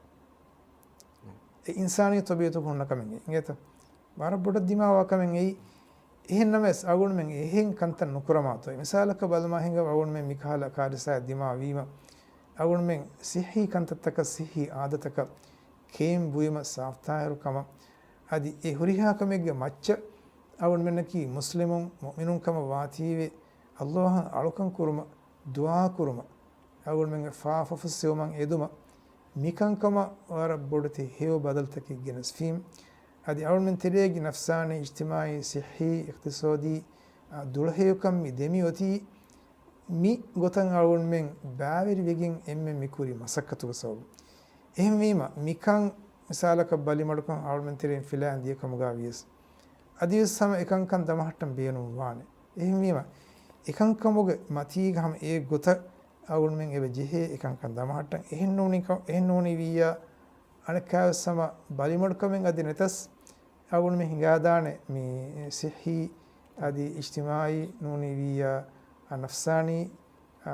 އެ އިންސާނީ ޠަބީޢަތުގަ ހުންނަ ކަމެއް އިނގޭތަ؟ ވަރަށް ބޮޑަށް ދިމާވާ ކަމެއް އެއީ. އެހެން ނަމަވެސް، އަޅުގަނޑުމެން އެހެން ކަންތައް ނުކުރަމާތޯ؟ މިސާލަކަށް ބަލަމާ ހިނގާ، އަޅުގަނޑުމެން މިކަހަލަ ކާރިސާއެއް ދިމާވީމަ، އަޅުގަނޑުމެން ޞިއްޙީ ކަންތައްތަކަށް، ޞިއްޙީ ޢާދަތަކަށް ކެއިން ބުއިމަ ސާފުތާހިރު ކަމަށް، އަދި އެ ހުރިހާ ކަމެއްގެ މައްޗަށް އަޅުގަނޑުމެންނަކީ މުސްލިމުން، މުއުމިނުން ކަމަށް ވާތީވެ، ﷲ އަށް އަޅުކަން ކުރުމަށް، ދުޢާ ކުރުމަށް، އަޅުގަނޑުމެންގެ ފާފަ ފުއްސެވުމަށް އެދުމަށް، މިކަންކަމަށް ވަރަށް ބޮޑެތި ހެޔޮ ބަދަލުތަކެއް ގެނެސްފީމް. އަދި އަޅުގަނޑުމެން ތެރޭގެ ނަފްސާނީ، އިޖްތިމާޢީ، ޞިއްޙީ، އިޤްތިޞާދީ، އާ، ދުޅަހެޔޮކަން މި ދެމި އޮތީ، މި ގޮތަށް އަޅުގަނޑުމެން ބައިވެރިވެގެން އެންމެން މި ކުރި މަސައްކަތުގެ ސަބަބުން. އެހެންވީމަ، މިކަން މިސާލަކަށް ބަލިމަޑުކަން އަޅުގަނޑުމެން ތެރެއިން ފިލާއިން ދިޔަ ކަމުގަ ވިޔަސް، އަދިވެސް ހަމަ އެކަންކަން ދަމަހައްޓަން ބޭނުން ވާނެ. އެހެންވީމަ، އެކަންކަމުގެ މަތީގަ ހަމަ އެ ގޮތަށް އަޅުގަނޑުމެން އެބަ ޖެހޭ އެކަންކަން ދަމަހައްޓަން. އެހެން ނޫނީ ކަ-، އެހެން ނޫނީ ވިއްޔާ، އަނެއްކާވެސް ހަމަ ބަލިމަޑުކަމެއް އަދި ނެތަސް، އަޅުގަނޑުމެން ހިނގާދާނެ މި ޞިއްޙީ އަދި އިޖްތިމާޢީ ނޫނީ ވިއްޔާ، އަ، ނަފްސާނީ، އާ،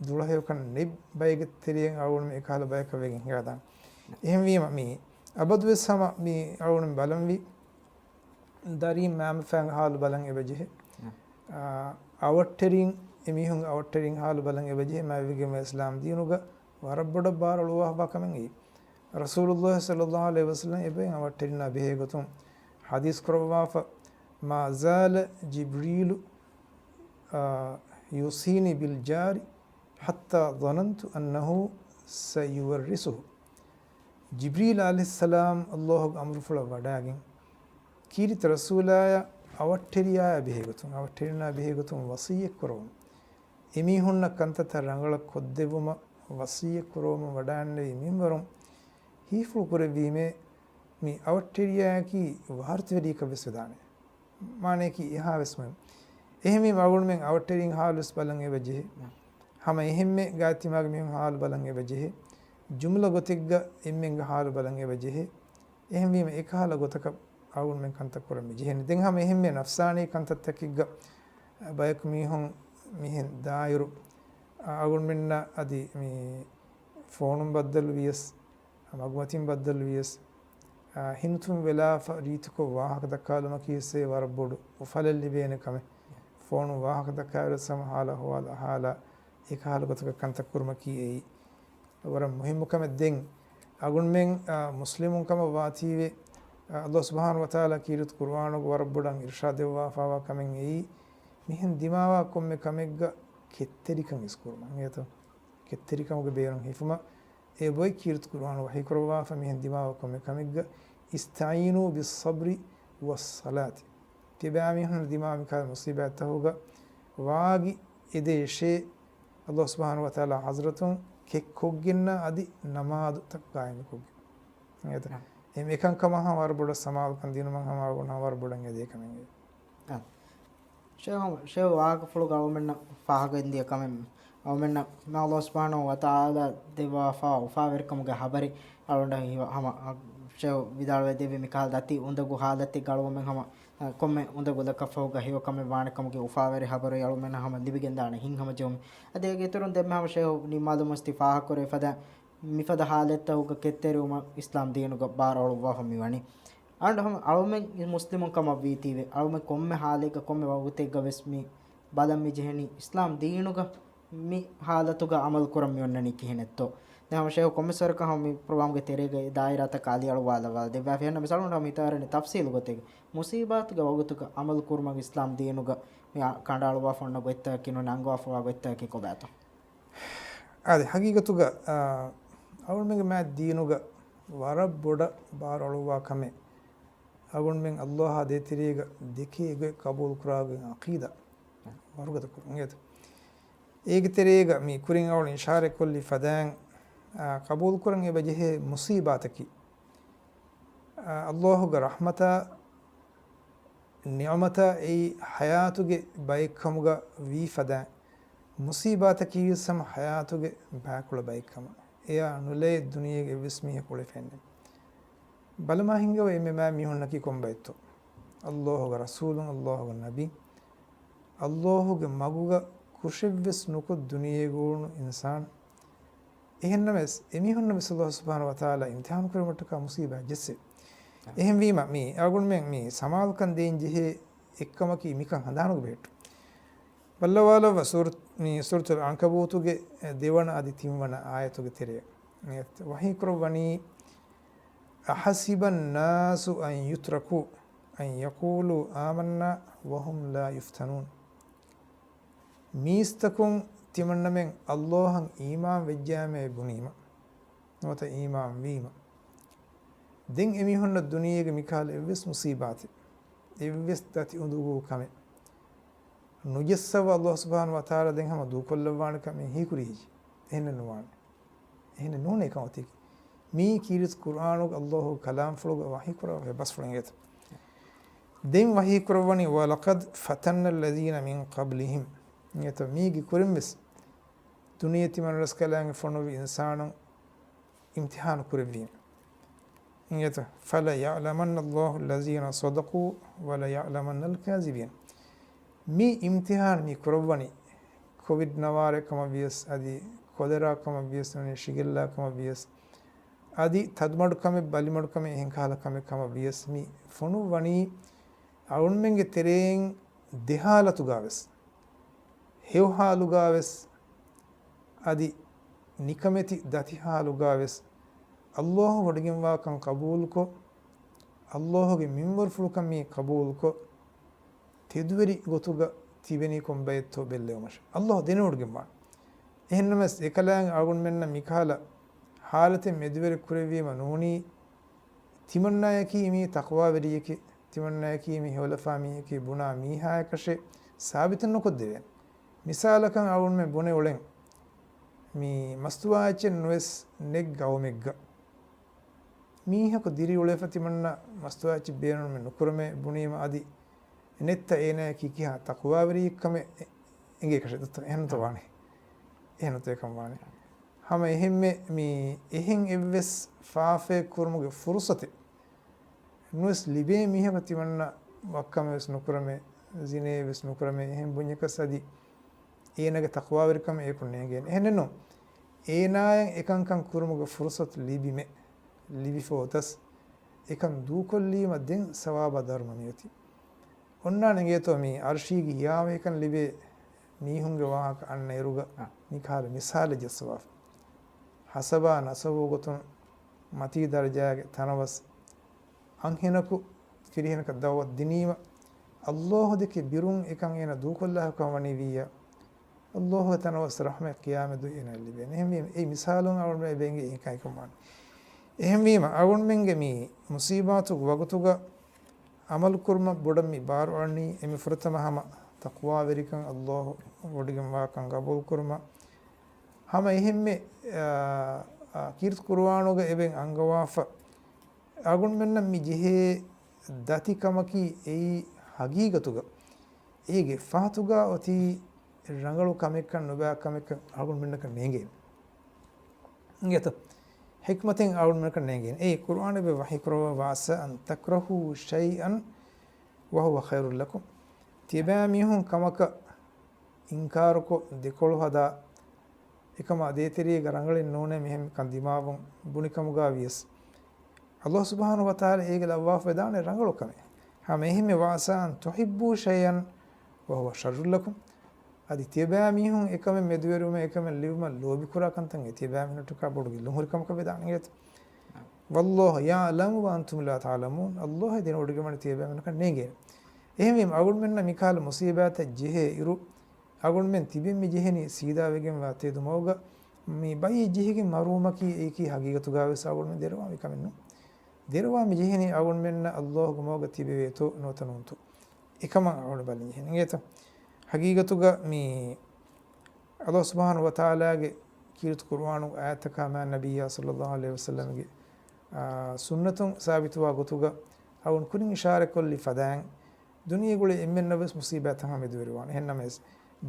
ދުޅަހެޔޮކަން ނެތް ބައެއްގެ ތެރެއިން އަޅުގަނޑުމެން އެކަހަލަ ބަޔަކަށް ވެގެން ހިނގާދާނެ. އެހެންވީމަ، މި އަބަދުވެސް ހަމަ މި އަޅުގަނޑުމެން ބަލަންވީ، ދަރީން މައިންބަފައިންގެ ހާލު ބަލަން އެބަޖެހޭ. އާ، އަވަށްޓެރިން، އެމީހުންގެ އަވަށްޓެރިން ހާލު ބަލަން އެބަޖެހޭ. މާތްވެގެންވާ އިސްލާމް ދީނުގަ ވަރަށް ބޮޑަށް ބާރު އަޅުވާފަވާ ކަމެއް އެއީ. ރަސޫލުﷲ ޞައްލަﷲު ޢަލައިހި ވަސައްލަމް އެބައިން އަވަށްޓެރިންނާ ބެހޭ ގޮތުން ޙަދީޘް ކުރައްވާފަ، "ما زال جبريل، އާ، يوصيني بالجار حتى ظننت أنه سيورثه." ޖިބްރީލް ޢަލައިހިއްސަލާމް ﷲގެ އަމުރުފުޅަށް ވަޑައިގެން، ކީރިތި ރަސޫލާއަށް އަވަށްޓެރިޔާއާ ބެހޭގޮތުން، އަވަށްޓެރިންނާ ބެހޭގޮތުން ވަޞިއްޔަތް ކުރައްވަމުން، އެމީހުންނަށް ކަންތައްތައް ރަނގަޅަށް ކޮށްދެއްވުމަށް ވަޞިއްޔަތް ކުރައްވަމުން ވަޑައިގެންނެވި މިންވަރުން ހީފުޅު ކުރެއްވީމޭ، މި އަވަށްޓެރިޔާއަކީ ވާރުތިވެރިޔަކަށް ވެސް ވެދާނެ. މާނަޔަކީ އެހާވެސް މުހިންމު. އެހެންވީމަ އަޅުގަނޑުމެން އަވަށްޓެރިން ހާލުވެސް ބަލަން އެބަޖެހޭ. ހަމަ އެހެންމެ ގާތްތިމާގެ މީހުން ހާލު ބަލަން އެބަޖެހޭ. ޖުމްލަ ގޮތެއްގަ އެންމެންގެ ހާލު ބަލަން އެބަޖެހޭ. އެހެންވީމަ އެކަހަލަ ގޮތަކަށް އަޅުގަނޑުމެން ކަންތައް ކުރަން މިޖެހެނީ. ދެން ހަމަ އެހެންމެ ނަފްސާނީ ކަންތައްތަކެއްގަ ބަޔަކު މީހުން މިހެން ދާއިރު، އަ، އަޅުގަނޑުމެންނަށް އަދި މި ފޯނުން ބައްދަލު ވިޔަސް، މަގުމަތިން ބައްދަލު ވިޔަސް، އާ، ހިނިތުން ވެލާފަ ރީތިކޮށް ވާހަކަ ދައްކާލުމަކީ ވެސް ވަރަށް ބޮޑު އުފަލެއް ލިބޭނެ ކަމެއް. ފޯނުން ވާހަކަ ދައްކާއިރު ހަމަ ހާލާ އަހުވާލު އަހާލާ އެކަހަލަ ގޮތަކަށް ކަންތައް ކުރުމަކީ އެއީ ވަރަށް މުހިއްމު ކަމެއް. ދެން އަޅުގަނޑުމެން، އާ، މުސްލިމުން ކަމަށް ވާތީވެ، އާ، ﷲ ސުބްޙާނަހޫ ވަތަޢާލާ ކީރިތި ޤުރުއާނުގަ ވަރަށް ބޮޑަށް އިރުޝާދު ދެއްވާފަވާ ކަމެއް އެއީ، މިހެން ދިމާވާ ކޮންމެ ކަމެއްގަ ކެތްތެރިކަން އިސްކުރުމަށް އިނގޭތޯ؟ ކެތްތެރިކަމުގެ ބޭނުން ހިފުމަށް އެ ބޮއެ ކީރިތި ޤުރުއާނު ވަޙީކުރައްވާފަ މިހެން ދިމާވާ ކޮންމެ ކަމެއްގަ "اسْتَعِينُوا بِالصَّبْرِ وَالصَّلَاةِ". ތިބާމީހުން ދިމާ މިކާ މުޞީބާތްތަހުގަ ވާގި އެދޭށޭ، ﷲ ސުބްޙާނަހޫ ވަތަޢާލާ ޙަޟްރަތުން ކެއްކޮށްގެންނާ އަދި ނަމާދުތައް ޤާއިމުކޮށްގެން. އެ އެކަންކަމަށް ހަމަ ވަރަށް ބޮޑަށް ސަމާލުކަން ދިނުމަށް ހަމަ ވަރަށް ބޮޑަށް އެދޭ ކަމެއް. ޝޭޚް، ޝޭޚް ވާހަކަފުޅުގަ އަޅުމެންނަށް ފާހަގައިން ދިޔަ ކަމެއް، އަޅުމެންނަށް ﷲ ސުބްޙާނަހޫ ވަތަޢާލާ ދެއްވާފާ އުފާވެރިކަމުގެ ޚަބަރެއް އަޅުގަނޑަށް ހީވާ ހަމަ، ޝޭޚް ވިދާޅުވެ ދެއްވި މިކަހަލަ ދަތި އުނދަގޫ ޙާލަތެއްގަ އަޅުގަނޑުމެން ހަމަ، އަ، ކޮންމެ އުނދަގުލަކަށް ފަހުގަ ހެޔޮ ކަމެއް ވާނެ ކަމުގެ އުފާވެރި ޚަބަރު އަޅުމެންނަށް ހަމަ ލިބިގެންދާނެ ހިތްހަމަޖެހުމެއް. އަދި އޭގެ އިތުރުން ދެންމެ ހަމަ ޝޭޚް ނިންމާލުމަށް ތި ފާހަގަކުރެވި ފަދަ މިފަދަ ޙާލަތްތަކުގަ ކެތްތެރިވުމަށް އިސްލާމް ދީނުގަ ބާރު އަޅުއްވާފަ މިވަނީ. އަޅުގަނޑު ހަމަ އަޅުމެން މުސްލިމުން ކަމަށް ވީތީވެ، އަޅުމެން ކޮންމެ ޙާލެއްގަ ކޮންމެ ވަގުތެއްގަ ވެސް މި ބަލަން މި ޖެހެނީ އިސްލާމް ދީނުގަ މި ޙާލަތުގަ ޢަމަލު ކުރަން މި އޮންނަނީ ކިހިނެއްތޯ. ދެން ހަމަ ޝޭޚް ކޮންމެސް ވަރަކަށް ހަމަ މި ޕްރޮގްރާމްގެ ތެރޭގަ އެ ދާއިރާތަކަށް އަލިއަޅުވާލައްވާލަ ދެއްވާފަ. އެހެންނަމަވެސް އަޅުގަނޑު ހަމަ ހިތާރަނީ ތަފްސީލު ގޮތެއްގަ މުޞީބާތުގެ ވަގުތުގަ ޢަމަލު ކުރުމަށް އިސްލާމް ދީނުގަ މި އަ، ކަނޑައަޅުވާފަ އޮންނަ ގޮތްތަކަކީ ނޫނީ އަންގަވާފަވާ ގޮތްތަކަކީ ކޮބާތޯ؟ އާދެ، ޙަޤީޤަތުގަ، އާ، އަޅުގަނޑުމެންގެ މާތް ދީނުގަ ވަރަށް ބޮޑަށް ބާރު އަޅުއްވާ ކަމެއް، އަޅުގަނޑުމެން ﷲ އާ ދޭތެރޭގަ ދެކޭ ގޮތް ޤަބޫލުކުރާގޮތް ޢަޤީދާ ވަރުގަދަ ކުރުން އިނގޭތޯ. އޭގެ ތެރޭގަ މި ކުރިން އަޅުގަނޑު އިޝާރަތްކޮށްލި ފަދައިން، އާ، ޤަބޫލުކުރަން އެބަޖެހޭ މުޞީބާތަކީ، އާ، ﷲ ގެ ރަޙްމަތާ ނިޢުމަތާ އެއީ ޙަޔާތުގެ ބައެއްކަމުގަ ވީ ފަދައިން، މުޞީބާތަކީވެސް ހަމަ ޙަޔާތުގެ ބައިކުޅަ ބައެއްކަމަށް. އެޔާ ނުލައި ދުނިޔޭގެ އެއްވެސް މީހަކު އުޅެފައެއްނެތް. ބަލަމާ ހިނގަވަ އެންމެ މާތް މީހުންނަކީ ކޮންބައެއްތޯ؟ ﷲ ގެ ރަސޫލުން، ﷲ ގެ ނަބީ، ﷲ ގެ މަގުގަ ކުށެއްވެސް ނުކޮށް ދުނިޔޭގަ އުޅުނު އިންސާނު. އެހެންނަމަވެސް، އެމީހުންނަށް ވެސް ﷲ ސުބްޙާނަހޫ ވަތަޢާލާ އިމްތިޙާނު ކުރުމަށްޓަކާ މުޞީބާތް ޖެއްސެވި. އެހެންވީމަ، މި އަޅުގަނޑުމެން މި ސަމާލުކަން ދޭން ޖެހޭ އެއްކަމަކީ މިކަން ހަނދާނުގަ ބެހެއްޓުން. ބައްލަވާލައްވަ ސޫރަތު، މި ސޫރަތުލް ޢަންކަބޫތުގެ ދެވަނަ އަދި ތިންވަނަ އާޔަތުގެ ތެރެއަށް ވަޙީކުރައްވަނީ، أَحَسِبَ النَّاسُ أَن يُتْرَكُوا أَن يَقُولُوا آمَنَّا وَهُمْ لَا يُفْتَنُونَ. މީސްތަކުން ތިމަންނަމެން ﷲ އަށް އީމާން ވެއްޖާމޭ ބުނީމަ، ނުވަތަ އީމާން ވީމަ، ދެން އެމީހުންނަށް ދުނިޔޭގެ މިކަހަލަ އެއްވެސް މުޞީބާތެއް، އެއްވެސް ދަތި އުނދަގޫ ކަމެއް ނުޖައްސަވާ ﷲ ސުބްޙާނަހޫ ވަތަޢާލާ ދެން ހަމަ ދޫކޮށްލައްވާނެ ކަމެއް ހީކުރި ހެއްޔޭ؟ އެހެންނެއް ނުވާނެ. އެހެނެއް ނޫނޭ ކަން އޮތީކީ. މީ ކީރިތި ޤުރްއާނުގެ ﷲ ގެ ކަލާމްފުޅުގަ ވަޙީކުރާ ބަސްފުޅެއް އިނގޭތަ؟ ދެން ވަޙީކުރައްވަނީ، وَلَقَدْ فَتَنَّا الَّذِينَ مِن قَبْلِهِمْ. އިނގޭތަ؟ މީގެ ކުރިން ވެސް ދުނިޔެ ތިމަންރަސްކަލާނގެ ފޮނުވި އިންސާނުން އިމްތިޙާނު ކުރެއްވީމެ. އިނގޭތަ؟ فَلَيَعْلَمَنَّ اللَّهُ الَّذِينَ صَدَقُوا وَلَيَعْلَمَنَّ الْكَاذِبِينَ. މި އިމްތިޙާނު މި ކުރައްވަނީ ކޮވިޑް ނަވާރަ ކަމަށް ވިޔަސް، އަދި ކޮލެރާ ކަމަށް ވިޔަސް، ނޫނީ ޝިގެއްލާ ކަމަށް ވިޔަސް، އަދި ތަދުމަޑު ކަމެއް، ބަލިމަޑު ކަމެއް، އެހެން ކަހަލަ ކަމެއް ކަމަށް ވިޔަސް، މި ފޮނުއްވަނީ އަޅުންމެންގެ ތެރެއިން ދެ ޙާލަތުގަ ވެސް، ހެޔޮ ޙާލުގަ ވެސް، އަދި ނިކަމެތި ދަތި ޙާލުގަ ވެސް، ﷲ ވޮޑިގެންވާކަން ޤަބޫލުކޮށް، ﷲ ގެ މިންވަރުފުޅުކަން މި ޤަބޫލުކޮށް، ތެދުވެރި ގޮތުގަ ތިބެނީ ކޮންބައެއްތޯ ބެއްލެވުމަށެވެ. ﷲ ދެނެވޮޑިގެންވާނެ. އެހެންނަމަވެސް، އެކަލާނގެ އަޅުގަނޑުމެންނަށް މިކަހަލަ ޙާލަތެއް މެދުވެރި ކުރެއްވީމަ ނޫނީ، ތިމަންނާޔަކީ މީ ތަޤްވާވެރިއެކޭ، ތިމަންނާޔަކީ މީ ހެޔޮލަފާ މީހެކޭ ބުނާ މީހާޔަކަށެއް ސާބިތުން ނުކޮށްދެވޭނެ. މިސާލަކަށް އަޅުގަނޑުމެން ބުނެ އުޅެން، މީ މަސްތުވާ އެއްޗެއް ނުވެސް ނެތް ގައުމެއްގަ މީހަކު ދިރިއުޅޭފަ ތިމަންނަ މަސްތުވާ އެއްޗެއް ބޭނުން ނުކުރަމޭ ބުނީމަ އަދި ނެތްތަ އޭނާޔަކީ ކިހާ ތަޤްވާވެރިއެއްކަމެއް އެ-، އެނގޭކަށެއް ދައްތަ؟ އެހެންތަ ވާނެ؟ އެހެންތަ އެކަން ވާނެ. ހަމަ އެހެންމެ މި އެހެން އެއްވެސް ފާފައެއް ކުރުމުގެ ފުރުޞަތެއް ނުވެސް ލިބޭ މީހަކު ތިމަންނަ ވައްކަމެއް ވެސް ނުކުރަމޭ، ޒިނޭ ވެސް ނުކުރަމޭ، އެހެން ބުންޏަކަސް އަދި އޭނާގެ ތަޤްވާވެރިކަމެއް އެކު ނޭނގޭނެ. އެހެނެއްނު، އޭނާޔަށް އެކަންކަން ކުރުމުގެ ފުރުޞަތު ލިބިމެ، ލިބިފަ އޮތަސް، އެކަން ދޫކޮށްލީމަ ދެން ސަވާބާ ދަރުމަ މިއޮތީ. އޮންނާނެ އިނގޭތޯ މީ އަރުޝީގެ ހިޔާވަހިކަން ލިބޭ މީހުންގެ ވާހަކަ އަންނަ އިރުގަ އާ. މިކަހަލަ މިސާލެއް ޖައްސަވާފަ. ހަސަބާ ނަސަބު ގޮތުން މަތީ ދަރަޖާގެ ތަނަވަސް އަންހެނަކު ފިރިހެނަކަށް ދައުވަތު ދިނީމަ، ﷲ ދެކެ ބިރުން އެކަން އޭނަ ދޫކޮށްލާކަން ވަނީ ވިއްޔާ، ﷲ ގެ ތަނަވަސް ރަޙްމަތް ޤިޔާމަތް ދުވަހު އޭނަ ލިބޭނެ. އެހެންވީމަ، އެއީ މިސާލުން އަޅުގަނޑު ބެނގޭ އެކަން ވާނެ. އެހެންވީމަ، އަޅުގަނޑުމެންގެ މި މުޞީބާތު ވަގުތުގަ ޢަމަލު ކުރުމަށް ބޮޑަށް މި ބާރު އަޅަނީ، އެންމެ ފުރަތަމަ ހަމަ ތަޤްވާވެރިކަން، ﷲ ވޮޑިގެންވާކަން ޤަބޫލު ކުރުމަށް. ހަމަ އެހެންމެ، އާ، އާ، ކީރިތި ޤުރުއާނުގަ އެބައިން އަންގަވާފަ، އަޅުގަނޑުމެންނަށް މި ޖެހޭ ދަތި ކަމަކީ އެއީ ޙަޤީޤަތުގަ އޭގެ ފަހަތުގަ އޮތީ ރަނގަޅު ކަމެއްކަން ނުބައި ކަމެއްކަން އަޅުގަނޑުމެންނަކަށް ނޭނގޭނެ. އިނގޭތޯ؟ ޙިކްމަތެއް އަޅުގަނޑުމެންނަކަށް ނޭނގޭނެ. އެއީ ޤުރުއާނު އެބައި ވަޙީ ކުރައްވާ، "وعسى أن تكرهوا شيئا وهو خير لكم." ތިޔަބައިމީހުން ކަމަކަށް އިންކާރުކޮށް، ދެކޮޅު ހަދާ، އެކަމާ ދޭތެރޭގަ ރަނގަޅެއް ނޫނޭ މިހެން ކަން ދިމާވުން ބުނިކަމުގަ ވިޔަސް، ﷲ ސުބްޙާނަހޫ ވަތަޢާލާ އޭގެ ލައްވާފަ ވެދާނެ ރަނގަޅު ކަމެއް. ހަމަ އެހެންމެ، "وعسى أن تحبوا شيئا وهو شر لكم." އަދި ތިޔަބައިމީހުން އެކަމެއް މެދުވެރިވުމަށް، އެކަމެއް ލިބުމަށް ލޯބިކުރާ ކަންތައް އެ ތިޔަބައިމީހުންނަށްޓަކާ ބޮޑު ގެއްލުން ހުރި ކަމަކަށް ވެދާނެ އިނގޭތަ؟ "والله يعلم وأنتم لا تعلمون." ﷲ އެ ދެނެވޮޑިގެންވަނީ ތިޔަބައިމީހުންނަކަށް ނޭނގޭނެ. އެހެންވީމަ، އަޅުގަނޑުމެންނަށް މިކަހަލަ މުޞީބާތެއް ޖެހޭ އިރު، އަޅުގަނޑުމެން ތިބެން މި ޖެހެނީ ސީދާވެގެންވާ ތެދު މަގުގަ މި ބައި ޖެހިގެން މަރުވުމަކީ އެއީކީ ޙަޤީޤަތުގަ ވެސް އަޅުގަނޑުމެން ދެރަވާ މި ކަމެއް ނޫން. ދެރަވާ މި ޖެހެނީ އަޅުގަނޑުމެންނަށް ﷲ ގެ މަގުގަ ތިބެވޭތޯ ނުވަތަ ނޫންތޯ. އެކަމަށް އަޅުގަނޑު ބަލަން ޖެހޭނެ އިނގޭތަ؟ ޙަޤީޤަތުގަ މި ﷲ ސުބްޙާނަހޫ ވަތަޢާލާގެ ކީރިތި ޤުރުއާނުގެ އާޔަތަކާ މާތް ނަބިއްޔާ ޞައްލައްލާހު ޢަލައިހި ވަސައްލަމްގެ، އާ، ސުންނަތުން ސާބިތުވާ ގޮތުގަ އަޅުގަނޑު ކުރިން އިޝާރަތްކޮށްލި ފަދައިން، ދުނިޔޭގަ އުޅޭ އެންމެންނަށް ވެސް މުޞީބާތްތައް ހަމަ މެދުވެރިވާނެ. އެހެންނަމަވެސް،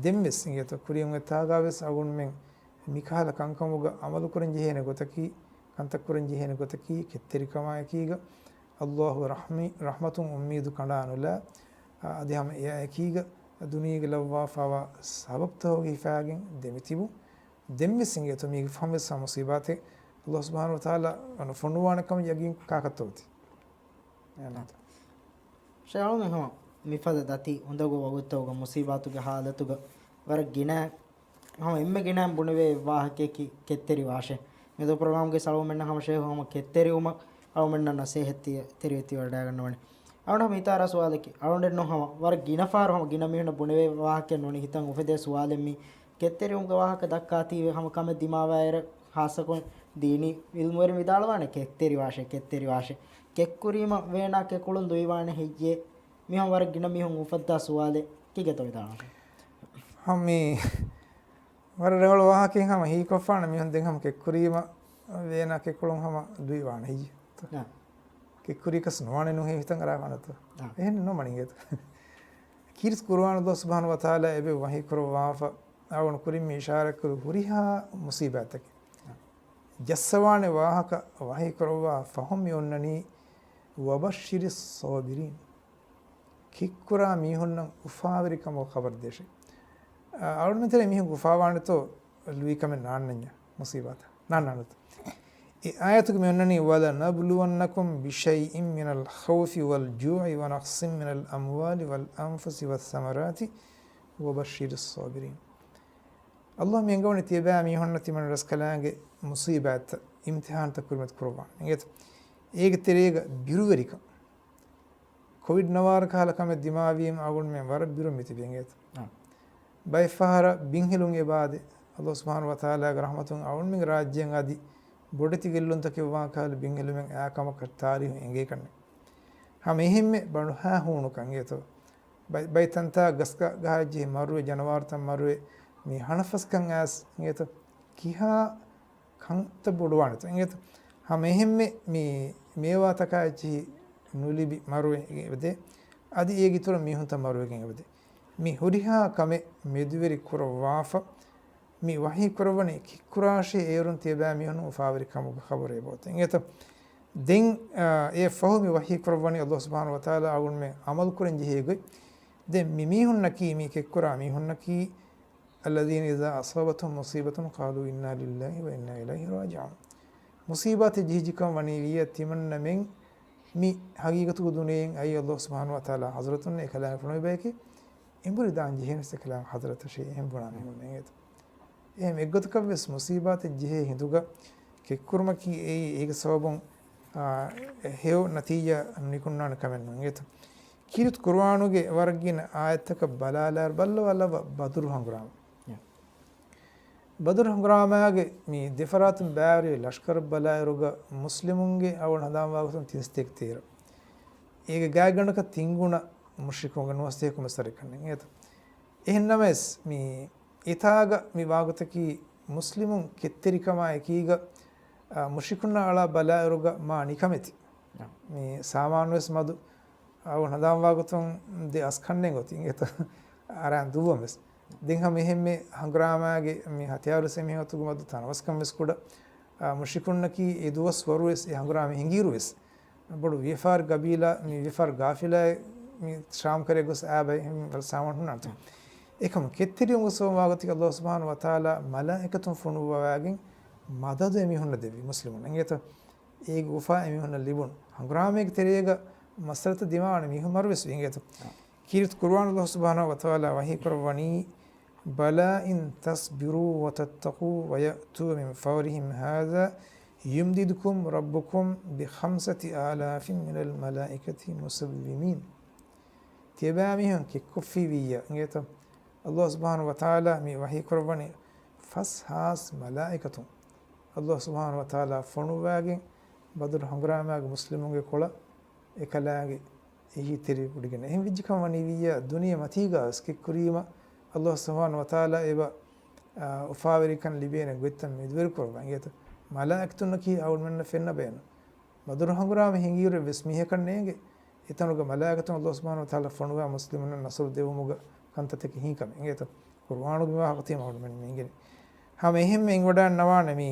ދެންވެސް އިނގޭތޯ، ކުރިއަށް އޮތް ތާގަ ވެސް އަޅުގަނޑުމެން މިކަހަލަ ކަންކަމުގަ ޢަމަލު ކުރަން ޖެހޭނެ ގޮތަކީ، ކަންތައް ކުރަން ޖެހޭނެ ގޮތަކީ، ކެތްތެރިކަމާއެކީގަ، ﷲ ރަޙްމި-، ރަޙްމަތުން އުއްމީދު ކަނޑާނުލާ، އަދި ހަމަ އެއާއެކީގަ ދުނިޔޭގަ ލައްވާފައިވާ ސަބަބުތަކުގަ ހިފާގެން ދެމިތިބުން. ދެންވެސް އިނގޭތޯ މީގެ ފަހުންވެސް މުޞީބާތެއް ﷲ ސުބްޙާނަހޫ ވަތަޢާލާ ނުފޮނުވާނެ ކަމަށް ޔަގީން ކާކަށްތޯ އޮތީ؟ ޝޭޚް އަޅުމެން ހަމަ މިފަދަ ދަތި އުނދަގޫ ވަގުތުތަކުގަ މުޞީބާތުގެ ޙާލަތުގަ ވަރަށް ގިނަ، ހަމަ އެންމެ ގިނައިން ބުނެވޭ ވާހަކައަކީ ކެތްތެރި ވާށޭ. މިއަދު ޕްރޮގްރާމްގެ އަޅުމެންނަށް ހަމަ ޝޭޚް ހަމަ ކެތްތެރިވުމަށް އަޅުމެންނަށް ނަސޭހަތްތި ތެރިވެތިވަޑައިގަންނަވަނީ. އަޅުގަނޑު ހަމަ ހިތާރާ ސުވާލަކީ، އަޅުގަނޑެއްނު ހަމަ ވަރަށް ގިނަ ފަހަރު ހަމަ ގިނަ މީހުންނަށް ބުނެވޭ ވާހަކައެއް ނޫނީ ހިތަށް އުފެދޭ ސުވާލެއް މީ. ކެތްތެރިވުމުގެ ވާހަކަ ދައްކާތީވެ ހަމަ ކަމެއް ދިމާވާއިރަށް ޚާއްޞަކޮށް ދީނީ ޢިލްމުވެރިން ވިދާޅުވާނެ ކެތްތެރި ވާށޭ، ކެތްތެރި ވާށޭ. ކެތްކުރީމަ ވޭނާ ކެކުޅުން ދުއިވާނެ ހެއްޔޭ؟ މިހާ ވަރަށް ގިނަ މީހުން އުފައްދާ ސުވާލެއް. ކީކޭތޯ ވިދާޅުވާނެ؟ ހަމީ ވަރަށް ރަނގަޅު ވާހަކައެއް ހަމަ ހީކޮށްފާނެ މީހުން ދެން ހަމަ ކެއްކުރީމަ ވޭނާ ކެކުޅުން ހަމަ ދުއިވާނެ ހެއްޔޭ؟ އާ. ކެއްކުރީކަސް ނުވާނެ ނޫން ހޭ ހިތަށް އަރާފާނެތޯ؟ އާ. އެހެން ނޫން މަނިނގޭތޯ. ކީރިތި ޤުރުއާނު ﷲ ސުބްޙާނަހޫ ވަތަޢާލާ އެބަ ވަޙީ ކުރައްވާފަ އަޅުގަނޑު ކުރިން މި އިޝާރަތްކުރި ހުރިހާ މުޞީބާތަކެއް ޖައްސަވާނެ ވާހަކަ ވަޙީ ކުރައްވާ ފަހުން މި އޮންނަނީ، "وبشر الصابرين." ކެއްކުރާ މީހުންނަށް އުފާވެރިކަމުގެ ޚަބަރު ދޭށޭ. އަ، އަޅުގަނޑުމެން ތެރޭ މީހުން އުފާވާނެތޯ ލުއިކަމެއް ނާންނަންޏާ މުޞީބާތަށް؟ ނާންނާނެތޯ؟ އެ އާޔަތުގަ މި އޮންނަނީ، "ولنبلونكم بشيء من الخوف والجوع ونقص من الأموال والأنفس والثمرات وبشر الصابرين." ﷲ މި އަންގަވަނީ ތިޔަބައިމީހުންނަށް ތިމަން ރަސްކަލާނގެ މުޞީބާތްތައް، އިމްތިޙާންތައް ކުރިމަތި ކުރައްވާނެ. އިނގޭތަ؟ އޭގެ ތެރޭގަ ބިރުވެރިކަން. ކޮވިޑް ނަވާރަ ކަހަލަ ކަމެއް ދިމާވީމަ އަޅުގަނޑުމެން ވަރަށް ބިރުން މިތިބީ އިނގޭތަ؟ އާ. ބައެއް ފަހަރަށް ބިންހެލުން އެބައާދޭ. ﷲ ސުބްޙާނަހޫ ވަތަޢާލާގެ ރަޙްމަތުން އަޅުގަނޑުމެންގެ ރާއްޖޭން އަދި ބޮޑެތި ގެއްލުންތަކެއް ވާން ކަހަލަ ބިންހެލުމެއް އައި ކަމަކަށް ތާރީހުން އެނގޭކަށްނެތް. ހަމަ އެހެންމެ ބަނޑުހާ ހޫނުކަން އިނގޭތޯ؟ ބައި-، ބައިތަންތާ ގަސްގަ ގަހާއްޖެހި މަރުވެ، ޖަނަވާރުތައް މަރުވެ، މި ހަނަފަސްކަން އައިސް އިނގޭތޯ؟ ކިހާ ކަންތައް ބޮޑުވާނެތޯ އިނގޭތަ؟ ހަމަ އެހެންމެ މި މޭވާތަކާ އެއްޗެހި ނުލިބި މަރުވެ އެބަދޭ. އަދި އޭގެ އިތުރަށް މީހުންތައް މަރުވެގެން އެބަދޭ. މި ހުރިހާ ކަމެއް މެދުވެރި ކުރައްވާފަ، މި ވަޙީ ކުރައްވަނީ ކެއްކުރާށޭ އޭރުން ތިޔަބައިމީހުން އުފާވެރިކަމުގެ ޚަބަރެއް އެބައޮތޭ އިނގޭތަ؟ ދެން، އާ، އެ ފަހު މި ވަޙީ ކުރައްވަނީ ﷲ ސުބްޙާނަހޫ ވަތަޢާލާ އަޅުގަނޑުމެން ޢަމަލު ކުރަން ޖެހޭ ގޮތް. ދެން މި މީހުންނަކީ، މި ކެއްކުރާ މީހުންނަކީ، الذين إذا أصابتهم مصيبة قالوا إنا لله وإنا إليه راجعون. މުޞީބާތެއް ޖެހިއްޖެކަމަށް ވަނީ ވިއްޔަ ތިމަންނަމެން މި ޙަޤީޤަތުގަ ދުނިޔެއިން އައީ ﷲ ސުބްޙާނަހޫ ވަތަޢާލާ ޙަޟްރަތުން އެކަލާނގެ ފުނުވި ބަޔަކީ އެނބުރި ދާން ޖެހޭނެސް އެކަލާނގެ ޙަޟްރަތަށޭ އެހެން ބުނާ މީހުން އެނގޭތަ؟ އެހެން އެއްގޮތަކަށް ވެސް މުޞީބާތެއް ޖެހޭ ހިނދުގަ ކެއްކުރުމަކީ އެއީ އޭގެ ސަބަބުން، އާ، ހެޔޮ ނަތީޖާ ނިކުންނާނެ ކަމެއް ނޫން އިނގޭތަ؟ ކީރިތި ޤުރުއާނުގެ ވަރަށް ގިނަ އާޔަތަކަށް ބަލާލާއިރު ބައްލަވާލައްވާ ބަދުރު ހަނގުރާމަ. ޔާ. ބަދުރު ހަނގުރާމާގެ މި ދެފަރާތުން ބައިވެރި ލަޝްކަރު ބަލާއިރުގަ މުސްލިމުންގެ އަޅުގަނޑު ހަނދާންވާ ގޮތުން ތިން ސަތޭކަ ތޭރަ. އޭގެ ގާތްގަނޑަކަށް ތިން ގުނަ މުޝްރިކުންގެ ނުވަސަތޭކަ ކުރިމަތިލަކަށް ނެތް. އެހެން ނަމަވެސް މި އެތާގަ މި ވާގޮތަކީ މުސްލިމުން ކެތްތެރިކަމާ އެކީގަ، އާ، މުޝްރިކުންނާ އަޅާ ބަލާއިރުގަ މާ ނިކަމެތި. ޔާ. މި ސާމާނުވެސް މަދު އަޅުގަނޑު ހަނދާންވާ ގޮތުން ދެ އަސް ކަންނޭނގެ އޮތީ އިނގޭތަ؟ އަރާން ދުއްވަން ވެސް. ދެން ހަމަ އެހެންމެ ހަނގުރާމާގެ މި ހަތިޔާރު ސެމިހަތުގެ މަދު ތަނަވަސްކަން ވެސް ކުޑަ. އާ، މުޝްރިކުންނަކީ އެ ދުވަސް ވަރު ވެސް އެ ހަނގުރާމަ ހިނގިއިރު ވެސް ބޮޑު ވިޔަފާރި ގަބީލާ، މި ވިޔަފާރި ގާފިލާއެއް މި ޝާމް ކަރައިގަ ގޮސް އާ ބައި އެހެން ސާމާނު ހުންނާނެތޯ. އެކަމަކު ކެތްތެރިވުމުގެ ސަބަބުން ވާގޮތަކީ ﷲ ސުބްޙާނަހޫ ވަތަޢާލާ މަލާއިކަތުން ފޮނުއްވަވާގެން މަދަދު އެމީހުންނަށް ދެއްވި މުސްލިމުން. އިނގޭތަ؟ އޭގެ އުފާ އެމީހުންނަށް ލިބުނު. ހަނގުރާމައިގެ ތެރޭގަ މައްސަލަތައް ދިމާވާނެ މީހުން މަރުވެސް ވީ އިނގޭތަ؟ ކީރިތި ޤުރުއާނު ﷲ ސުބްޙާނަހޫ ވަތަޢާލާ ވަޙީ ކުރައްވަނީ، بَلَىٰ إِن تَصْبِرُوا وَتَتَّقُوا وَيَأْتُوا مِن فَوْرِهِمْ هَٰذَا يُمْدِدْكُمْ رَبُّكُمْ بِخَمْسَةِ آلَافٍ مِّنَ الْمَلَائِكَةِ مُسَوِّمِينَ. ތިޔަބައިމީހުން ކެއްކޮށްފީވިއްޔާ އިނގޭތަ؟ ﷲ ސުބްޙާނަހޫ ވަތަޢާލާ މި ވަޙީ ކުރައްވަނީ ފަސް ހާސް މަލާއިކަތުން ﷲ ސުބްޙާނަހޫ ވަތަޢާލާ ފޮނުއްވާގެން ބަދުރު ހަނގުރާމާގެ މުސްލިމުންގެ ކޮޅަށް އެކަލާނގެ އެހީތެރި ވޮޑިގެން. އެހެން ވެއްޖެކަމަށް ވަނީވިއްޔާ ދުނިޔެ މަތީގަ ވެސް ކެއްކުރީމަ ﷲ ސުބްޙާނަހޫ ވަތަޢާލާ އެބަ، އާ، އުފާވެރިކަން ލިބޭނެ ގޮތްތައް މެދުވެރިކުރައްވާ އިނގޭތަ؟ މަލާއިކަތުންނަކީ އަޅުގަނޑުމެންނަށް ފެންނަ ބަޔަން. ބަދުރު ހަނގުރާމަ ހިނގިއިރު ވެސް މީހަކަށް ނޭނގެ އެތަނުގަ މަލާއިކަތުން ﷲ ސުބްޙާނަހޫ ވަތަޢާލާ ފޮނުވާ މުސްލިމުންނަށް ނަޞްރު ދެއްވުމުގަ ކަންތައްތަކެއް ހިނގި ކަމެއް އިނގޭތަ؟ ޤުރުއާނުގެ ވާހަކަ ތިމާ އަޅުގަނޑުމެން މި އިނގެނީ. ހަމަ އެހެންމެ އިނގިވަޑައިގަންނަވާނެ މި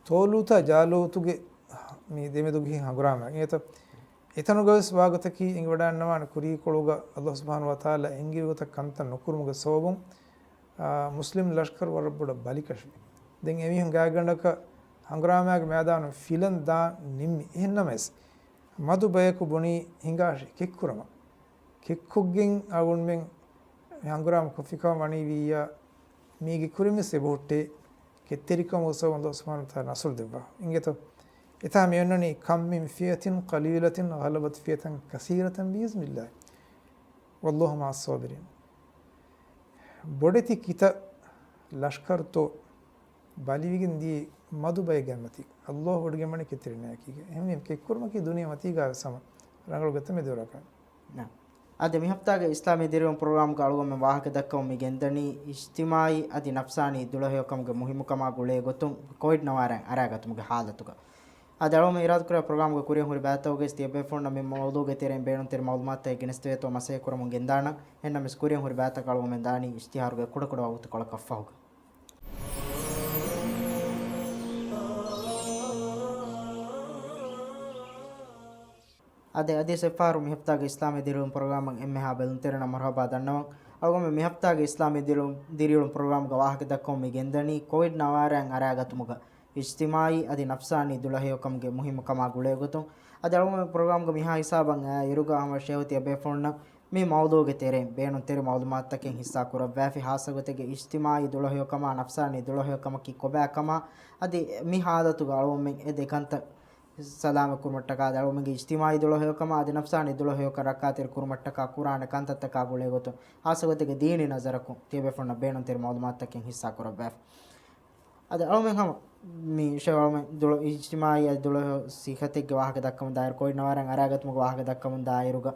ޠާލޫތާ ޖާލޫތުގެ މި ދެމެދުގެ ހިނގި ހަނގުރާމަ އިނގޭތަ؟ އެތަނުގަވެސް ވާގޮތަކީ އިނގިވަޑައިގަންނަވާނެ ކުރީކޮޅުގަ ﷲ ސުބްޙާނަހޫ ވަތަޢާލާ އެންގެވި ގޮތަށް ކަންތައް ނުކުރުމުގެ ސަބަބުން، އާ، މުސްލިމް ލަޝްކަރު ވަރަށް ބޮޑަށް ބަލިކަށިވި. ދެން އެމީހުން ގާތްގަނޑަކަށް ހަނގުރާމާގެ މައިދާނުން ފިލަން ދާން ނިންމި. އެހެން ނަމަވެސް، މަދު ބަޔަކު ބުނީ ހިނގާށޭ ކެއްކުރަމާ. ކެއްކޮށްގެން އަޅުގަނޑުމެން މި ހަނގުރާމަ ކޮށްފިކަމަށް ވަނީވިއްޔާ، މީގެ ކުރިންވެސް އެބަހުއްޓޭ، ކެތްތެރިކަމުގެ ސަބަބުން ﷲ ސުބްޙާނަހޫ ވަތަޢާލާ ނަޞްރު ދެއްވާ. އިނގޭތޯ؟ އެތާ މި އޮންނަނީ، كم من فئة قليلة غلبت فئة كثيرة بإذن الله والله مع الصابرين. ބޮޑެތި ކިތައް ލަޝްކަރުތޯ ބަލިވެގެން ދިޔަ މަދު ބައެއްގެ މަތީ ﷲ ވޮޑިގެންވަނީ ކެތްތެރިންނާއެކީގަ. އެހެންވީމަ ކެއްކުރުމަކީ ދުނިޔެ މަތީގަ ސަމަ ރަނގަޅު ގޮތަށް މެދުވެރިކަން. ނާ. އަދި މި ހަފްތާގެ އިސްލާމީ ދިރިއުޅުން ޕްރޮގްރާމްގަ އަޅުގަނޑުމެން ވާހަކަ ދައްކަމުން މި ގެންދަނީ އިޖްތިމާޢީ އަދި ނަފްސާނީ ދުޅަހެޔޮކަމުގެ މުހިއްމުކަމާ ގުޅޭ ގޮތުން ކޮވިޑް ނަވާރައިން އަރާގަތުމުގެ ހާލަތުގަ. އަދި އަޅުގަނޑުމެން އިރާދަކުރާ ޕްރޮގްރާމްގެ ކުރިއަށް ހުރި ބައިތަކުގައި ތިޔަބޭފުޅުންނަށް މި މައުޟޫގެ ތެރެއިން ބޭނުންތެރި މަޢުލޫމާތުތައް ގެނެސްދެވޭތޯ މަސައްކަތް ކުރަމުން ގެންދާނަން. އެހެންނަމަވެސް ކުރިއަށް ހުރި ބައިތަކަށް އަޅުގަނޑުމެން ދާނީ އިޝްތިހާރުގެ ކުޑަކުޑަ ވަގުތުކޮޅަކަށްފަހުގަ. އަދި އަދި އެއްފަހަރު މި ހަފްތާގެ އިސްލާމީ ދިރިއުޅުން ޕްރޮގްރާމަށް އެންމެހާ ބެލުންތެރިންނަށް މަރުޙަބާ ދަންނަވަން. އަޅުގަނޑުމެން މި ހަފްތާގެ އިސްލާމީ ދިރިއު-، ދިރިއުޅުން ޕްރޮގްރާމްގަ ވާހަކަ ދައްކަމުން މި ގެންދަނީ ކޮވިޑް ނަވާރައިން އަރާގަތުމުގަ އިޖްތިމާޢީ އަދި ނަފްސާނީ ދުޅަހެޔޮކަމުގެ މުހިއްމުކަމާ ގުޅޭގޮތުން. އަދި އަޅުގަނޑުމެން ޕްރޮގްރާމްގަ މިހާ ހިސާބަށް އައި އިރުގަ ހަމަ ޝޭހު ތިޔަބޭފުޅުންނަށް މި މައުޟޫގެ ތެރެއިން ބޭނުންތެރި މަޢުލޫމާތުތަކެއް ހިއްސާ ކުރައްވާފި، ޚާއްޞަ ގޮތެއްގަ އިޖްތިމާޢީ ދުޅަހެޔޮކަމާ ނަފްސާނީ ދުޅަހެޔޮކަމަކީ ކޮބާކަމާ، އަދި މި ޙާލަތުގަ އަޅުގަނޑުމެން އެ ދެ ކަންތައް ސަލާމަތް ކުރުމަށްޓަކާ، އަދި އަޅުގަނޑުމެންގެ އިޖްތިމާޢީ ދުޅަހެޔޮކަމާ އަދި ނަފްސާނީ ދުޅަހެޔޮކަން ރައްކާތެރި ކުރުމަށްޓަކާ ކުރާނެ ކަންތައްތަކާ ގުޅޭގޮތުން، ޚާއްޞަ ގޮތެއްގަ ދީނީ ނަޒަރަކުން ތިޔަބޭފުޅުންނަށް ބޭނުންތެރި މަޢުލޫމާތުތަކެއް ހިއްސާ ކުރައްވާފި. އަދި އަޅުގަނޑުމެން ހަމަ މި ޝޭހު އަޅުގަނޑުމެން ދުޅަ-، އިޖްތިމާޢީ އަދި ދުޅަހެޔޮ ސިއްހަތެއްގެ ވާހަކަ ދައްކަމުން ދާއިރު، ކޮވިޑް ނަވާރައިން އަރާގަތުމުގެ ވާހަކަ ދައްކަމުން ދާއިރުގަ،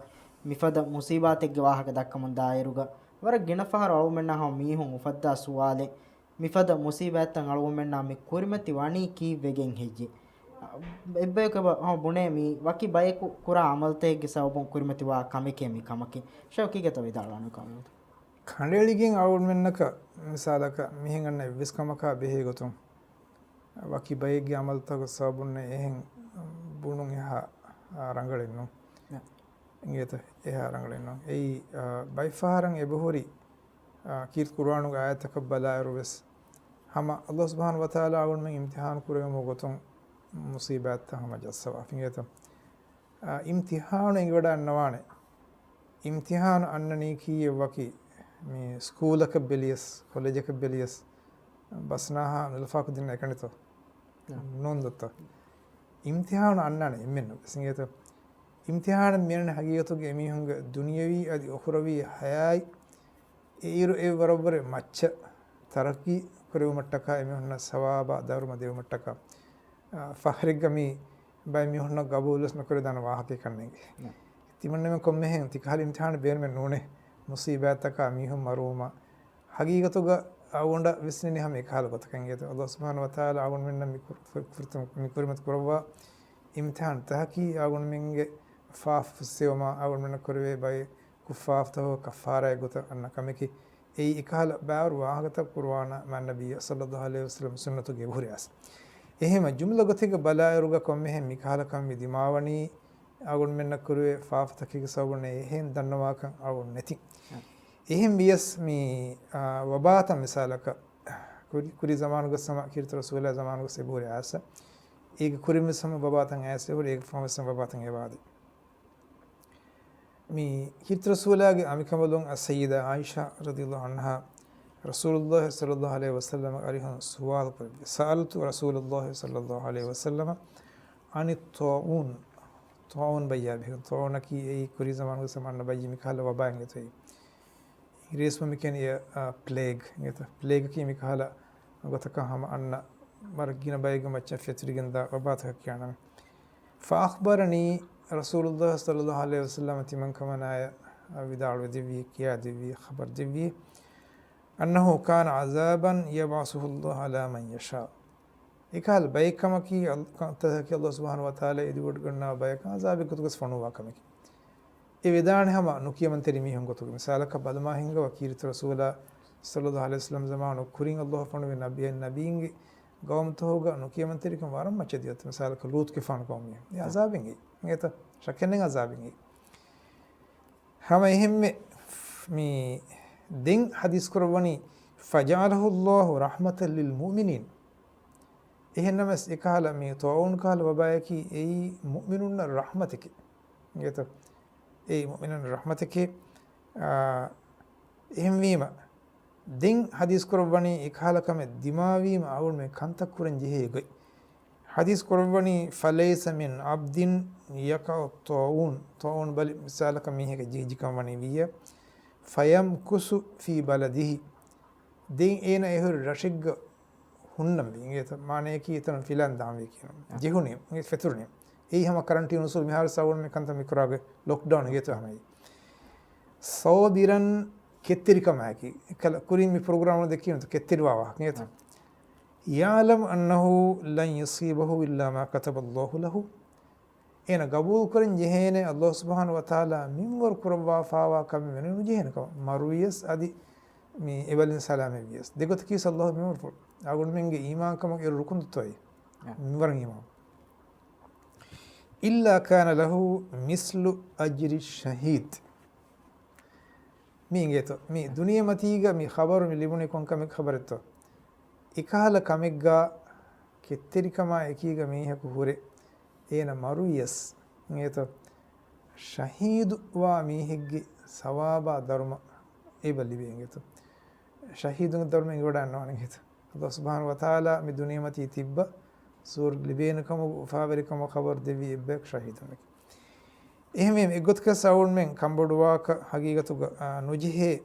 މިފަދަ މުޞީބާތެއްގެ ވާހަކަ ދައްކަމުން ދާއިރުގަ، ވަރަށް ގިނަ ފަހަރު އަޅުގަނޑުމެންނަށް ހަމަ މީހުން އުފައްދާ ސުވާލެއް، މިފަދަ މުޞީބާތްތައް އަޅުގަނޑުމެންނާ މި ކުރިމަތި ވަނީ ކީއްވެގެން ހެއްޔެ؟ އެއްބަޔަކު އެބަ ހަމަ ބުނޭ މި ވަކި ބަޔަކު ކުރާ ޢަމަލުތަކެއްގެ ސަބަބުން ކުރިމަތިވާ ކަމެކޭ މި ކަމަކީ. ޝޭހު ކީކޭތޯ ވިދާޅުވާނެ ކަމެއް؟ ކަނޑައެޅިގެން އަޅުގަނޑުމެންނަކަށް މިސާލަކަށް މިހެން އަންނަ އެއްވެސް ކަމަކާ ބެހޭ ގޮތުން ވަކި ބައެއްގެ ޢަމަލުތަކުގެ ސަބަބުންނޭ އެހެން ބުނުން އެހާ، އާ، ރަނގަޅެއް ނޫން. ނަ. އިނގޭތަ؟ އެހާ ރަނގަޅެއް ނޫން. އެއީ، އާ، ބައެއްފަހަރަށް އެބަހުރި، އާ، ކީރިތި ޤުރުއާނުގެ އާޔަތަކަށް ބަލާއިރު ވެސް ހަމަ ﷲ ސުބްޙާނަހޫ ވަތަޢާލާ އަޅުގަނޑުމެން އިމްތިޙާނު ކުރެވުމުގެ ގޮތުން މުޞީބާތްތައް ހަމަ ޖައްސަވާފި އިނގޭތަ؟ އާ، އިމްތިޙާނު އެނގިވަޑައިގަންނަވާނެ. އިމްތިޙާނު އަންނަނީކީ އެއްވަކި މި ސްކޫލަކަށް ބެލިޔަސް، ކޮލެޖަކަށް ބެލިޔަސް، ބަސްނާހާ ނުލަފާކޮށް ދިންނަ އެކަނިތޯ؟ ނާ. ނޫން ދޮއްތޯ؟ އިމްތިޙާނު އަންނާނެ އެންމެންނަށް ވެސް އިނގޭތޯ؟ އިމްތިހާނަށް މިއަންނަ ހަގީގަތުގެ އެމީހުންގެ ދުނިޔަވީ އަދި އުޚުރަވީ ޙަޔާތް އެއިރު އެއްވަރަށްވުރެ މައްޗަށް ތަރައްޤީ ކުރެވުމަށްޓަކާ އެމީހުންނަށް ސަވާބާ ދަރުމަ ދެވުމަށްޓަކާ، އާ، ފަހަރެއްގަ މީ ބައެއް މީހުންނަށް ގަބޫލުވެސް ނުކުރެވިދާނެ ވާހަކައެއްކަން ނޭނގެ. ނަ. ތިމަންނަމެން ކޮންމެހެން ތިކަހަލަ އިމްތިހާނެއް ބޭނުމެއް ނޫނޭ. މުޞީބާތްތަކާ މީހުން މަރުވުމާ، ހަގީގަތުގަ އަޅުގަނޑަށް ވިސްނެނީ ހަމަ އެކަހަލަ ގޮތަކަށް އިނގޭތޯ. އަލްލާހު ސުބްޙާނަހޫ ވަތަޢާލާ އަޅުގަނޑުމެންނަށް މި ކުރި-، ކުރި-، ކުރިމަތި ކުރައްވާ އިމްތިޙާންތަކަކީ އަޅުގަނޑުމެންގެ ފާފަ ފުއްސެވުމާ އަޅުގަނޑުމެންނަށް ކުރެވޭ ބައެއް ކުށް ފާފަތަކުގެ ކައްފާރާތް ގޮތަށް އަންނަ ކަމެކޭ. އެއީ އެކަހަލަ ބައިވަރު ވާހަކަތައް ޤުރުއާނާ މާތް ނަބިއްޔާ ޞައްލައްލާހު ޢަލައިހި ވަސައްލަމް ސުންނަތުގައި އެބަހުރި އައިސް. އެހެންވެ ޖުމްލަ ގޮތެއްގަ ބަލާއިރުގަ ކޮންމެހެން މިކަހަލަ ކަމެއް ދިމާވަނީ އަޅުގަނޑުމެންނަށް ކުރެވޭ ފާފަތަކެއްގެ ސަބަބުން އެހެން ދަންނަވާކަން އަޅުގަނޑު ނެތި. އެ. އެހެން ވިޔަސް މި، އާ، ވަބާތައް މިސާލަކަށް ކުރި-، ކުރީ ޒަމާނުގަ ހަމަ ކީރިތި ރަސޫލާ ޒަމާނުގަ އެބަހުރި އައިސް. އޭގެ ކުރިން ވެސް ހަމަ ވަބާތައް އައިސް އެބަހުރި، އޭގެ ފަހުން ވެސް ހަމަ ވަބާތައް އެބައާދި. މި ކީރިތި ރަސޫލާގެ އަނބިކަނބަލުން އައްސައްޔިދާ ޢާއިޝާ ރަޟިޔައްލާހު ޢަންހާ ރަސޫލުއްލާހި ޞައްލައްލާހު ޢަލައިހި ވަސައްލަމަށް އަރިހުން ސުވާލު ކުރެއްވި. سألت رسول الله صلى الله عليه وسلم عن الطاعون. ޠާޢޫން ބައްޔާ ބެހޭ. ޠާޢޫނަކީ އެއީ ކުރީ ޒަމާނުގަ ހަމަ އަންނަ ބައްޔެއް މިކަހަލަ ވަބާއެއް އިނގޭތޯ. އިނގިރޭސި މި ކިޔަނީ، އަ، ޕްލޭގް އިނގޭތޯ. ޕްލޭގަކީ މިކަހަލަ ގޮތަކަށް ހަމަ އަންނަ ވަރަށް ގިނަ ބައެއްގެ މައްޗަށް ފެތުރިގެންދާ ވަބާތަކަށް ކިޔާނަމޭ. فأخبرني رسول الله صلى الله عليه وسلم، ތިމަންކަމަނާޔަށް ވިދާޅުވެދެއްވި، ކިޔާދެއްވި، ޚަބަރު ދެއްވި، أنه كان عذابا يبعثه الله على من يشاء. އެކަހަލަ ބައެއްކަމަކީ، އަލް-، ކަންތައްތަކަކީ އަލްލާހު ސުބްޙާނަހޫ ވަތަޢާލާ އެދިވޮޑިގަންނަވާ ބަޔަކަށް ޢަޒާބެއް ގޮތުގަސް ފޮނުއްވާ ކަމެކޭ. އެ ވެދާނެ ހަމަ ނުކިޔަމަންތެރި މީހުން ގޮތުގަ. މިސާލަކަށް ބަލަމާ ހިންގަވާ ކީރިތި ރަސޫލާ ޞައްލައްލާހު ޢަލައިހި ވަސައްލަމް ޒަމާނު ކުރިން އަލްލާހު ފޮނުވި ނަބިއްޔާ، ނަބީންގެ ގައުމުތަކުގަ ނުކިޔަމަންތެރިކަން ވަރަށް މައްޗަށް ދިޔަތަ. މިސާލަކަށް ލޫޠުގެފާނު ގައުމު. އެ ޢަޒާބެއް އިނގޭތަ؟ ޝައްކެއް ނެތް ޢަޒާބެއް އިނގޭ. ހަމަ އެހެންމެ މި ދެން ޙަދީޘް ކުރައްވަނީ، فجعله الله رحمة للمؤمنين. އެހެންނަމަވެސް އެކަހަލަ މި ޠާޢޫން ކަހަލަ ވަބާއަކީ އެއީ މުއުމިނުންނަށް ރަޙްމަތެކޭ. އިނގޭތަ؟ އެއީ މުއުމިނުންނަށް ރަޙްމަތެކޭ. އާ، އެހެންވީމަ، ދެން ޙަދީޘް ކުރައްވަނީ އެކަހަލަ ކަމެއް ދިމާވީމަ އަޅުގަނޑުމެން ކަންތައް ކުރަން ޖެހޭ ގޮތް. ޙަދީޘް ކުރައްވަނީ، فليس من عبد يقع الطاعون. ޠާޢޫން ބަލި މިސާލަކަށް މީހެއްގެ ޖެހިއްޖެކަން ވަނީ ވިއްޔަ، فيمكث في بلده. ދެން އޭނަ އެހުރި ރަށެއްގަ ހުންނަންވީ. އިނގޭތަ؟ މާނަޔަކީ އެތަނަށް ފިލާން ދާންވީ ކިޔަން. އަ. ޖެހުނީ، އިނގޭ ފެތުރުނީ. އެއީ ހަމަ ކަރަންޓީން އުސޫލު މިހާރު ސައުން މި ކަންތައް މި ކުރާގޮތް ލޮކްޑައުން އިނގޭތަ ހަމައީ. صابرا، ކެތްތެރިކަމާއެކީ. އެކަލަ ކުރިން މި ޕްރޮގްރާމު ދެއްކީނުތަ ކެތްތެރިވާ ވާހަކަ އިނގޭތަ؟ އަ. يعلم أنه لن يصيبه إلا ما كتب الله له. އޭނަ ގަބޫލުކުރަން ޖެހޭނެ އަލްލާހު ސުބްޙާނަހޫ ވަތަޢާލާ މިންވަރު ކުރައްވާފާވާ ކަމެއް ވެ ނުޖެހޭނެ ކަމަށް. މަރުވިޔަސް އަދި މި އެބަލިން ސަލާމަތްވިޔަސް. ދެގޮތަކީ އަލްލާހު މިންވަރު ކުރު. އަޅުގަނޑުމެންގެ އީމާންކަމަށް އިރު ރުކުން ދޮތޯއި. އަ. މިންވަރަށް އީމާން. إلا كان له مثل أجر الشهيد. މީ އިނގޭތޯ؟ މީ ދުނިޔެމަތީގަ މި ޚަބަރު މި ލިބުނީ ކޮން ކަމެއް ޚަބަރެއްތޯ؟ އެކަހަލަ ކަމެއްގަ ކެތްތެރިކަމާ އެކީގަ މީހަކު ހުރެ އޭނަ މަރުވިޔަސް އިނގޭތޯ؟ ޝަހީދު ވާ މީހެއްގެ ސަވާބާ ދަރުމަ އެބަ ލިބޭ އިނގޭތޯ؟ ޝަހީދުންގެ ދަރުމަ އެނގިވަޑައިންނަވާނެ އިނގޭތޯ؟ އަލްލާހު ސުބްޙާނަހޫ ވަތަޢާލާ މި ދުނިޔެމަތީ ތިއްބަ ސުވަރުގެ ލިބޭނެ ކަމުގެ އުފާވެރިކަމަށް ޚަބަރު ދެއްވި އެއްބަޔަކު ޝަހީދުންނެކެ. އެހެންވީމަ، އެއްގޮތަކަށް އަޅުގަނޑުމެން ކަންބޮޑުވާކަށް ހަގީގަތުގަ، އާ، ނުޖެހޭ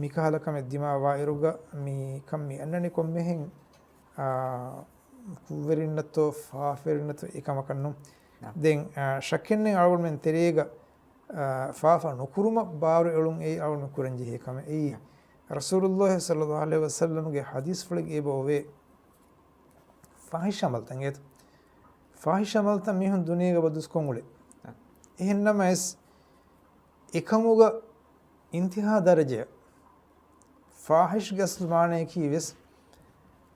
މިކަހަލަ ކަމެއް ދިމާވާއިރުގަ މި ކަން މި އަންނަނީ ކޮންމެހެން، އާ، ކުށްވެރިންނަށްތޯ ފާފަވެރިންނަށްތޯ އެކަމަކަށްނު. ނާ. ދެން، އާ، ޝައްކެއްނެތް އަޅުގަނޑުމެން ތެރޭގަ، އާ، ފާފަ ނުކުރުމަށް ބާރު އެޅުން އެއީ އަޅުގަނޑުމެން ކުރަން ޖެހޭ ކަމެއް. އެއީ ނާ. ރަސޫލުއްލާހި ޞައްލައްލާހު ޢަލައިހި ވަސައްލަމްގެ ޙަދީޘްފުޅެއްގަ އެބަ އޮވޭ. ފާޙިޝް ޢަމަލުތައް އިނގޭތަ؟ ފާޙިޝް ޢަމަލުތައް މީހުން ދުނިޔޭގަ އެބަ ދުސްކޮށް އުޅޭ. އެހެންނަމަވެސް، އެކަމުގަ އިންތިހާ ދަރަޖައަށް ފާޙިޝްގެ އަސްލު މާނަޔަކީ ވެސް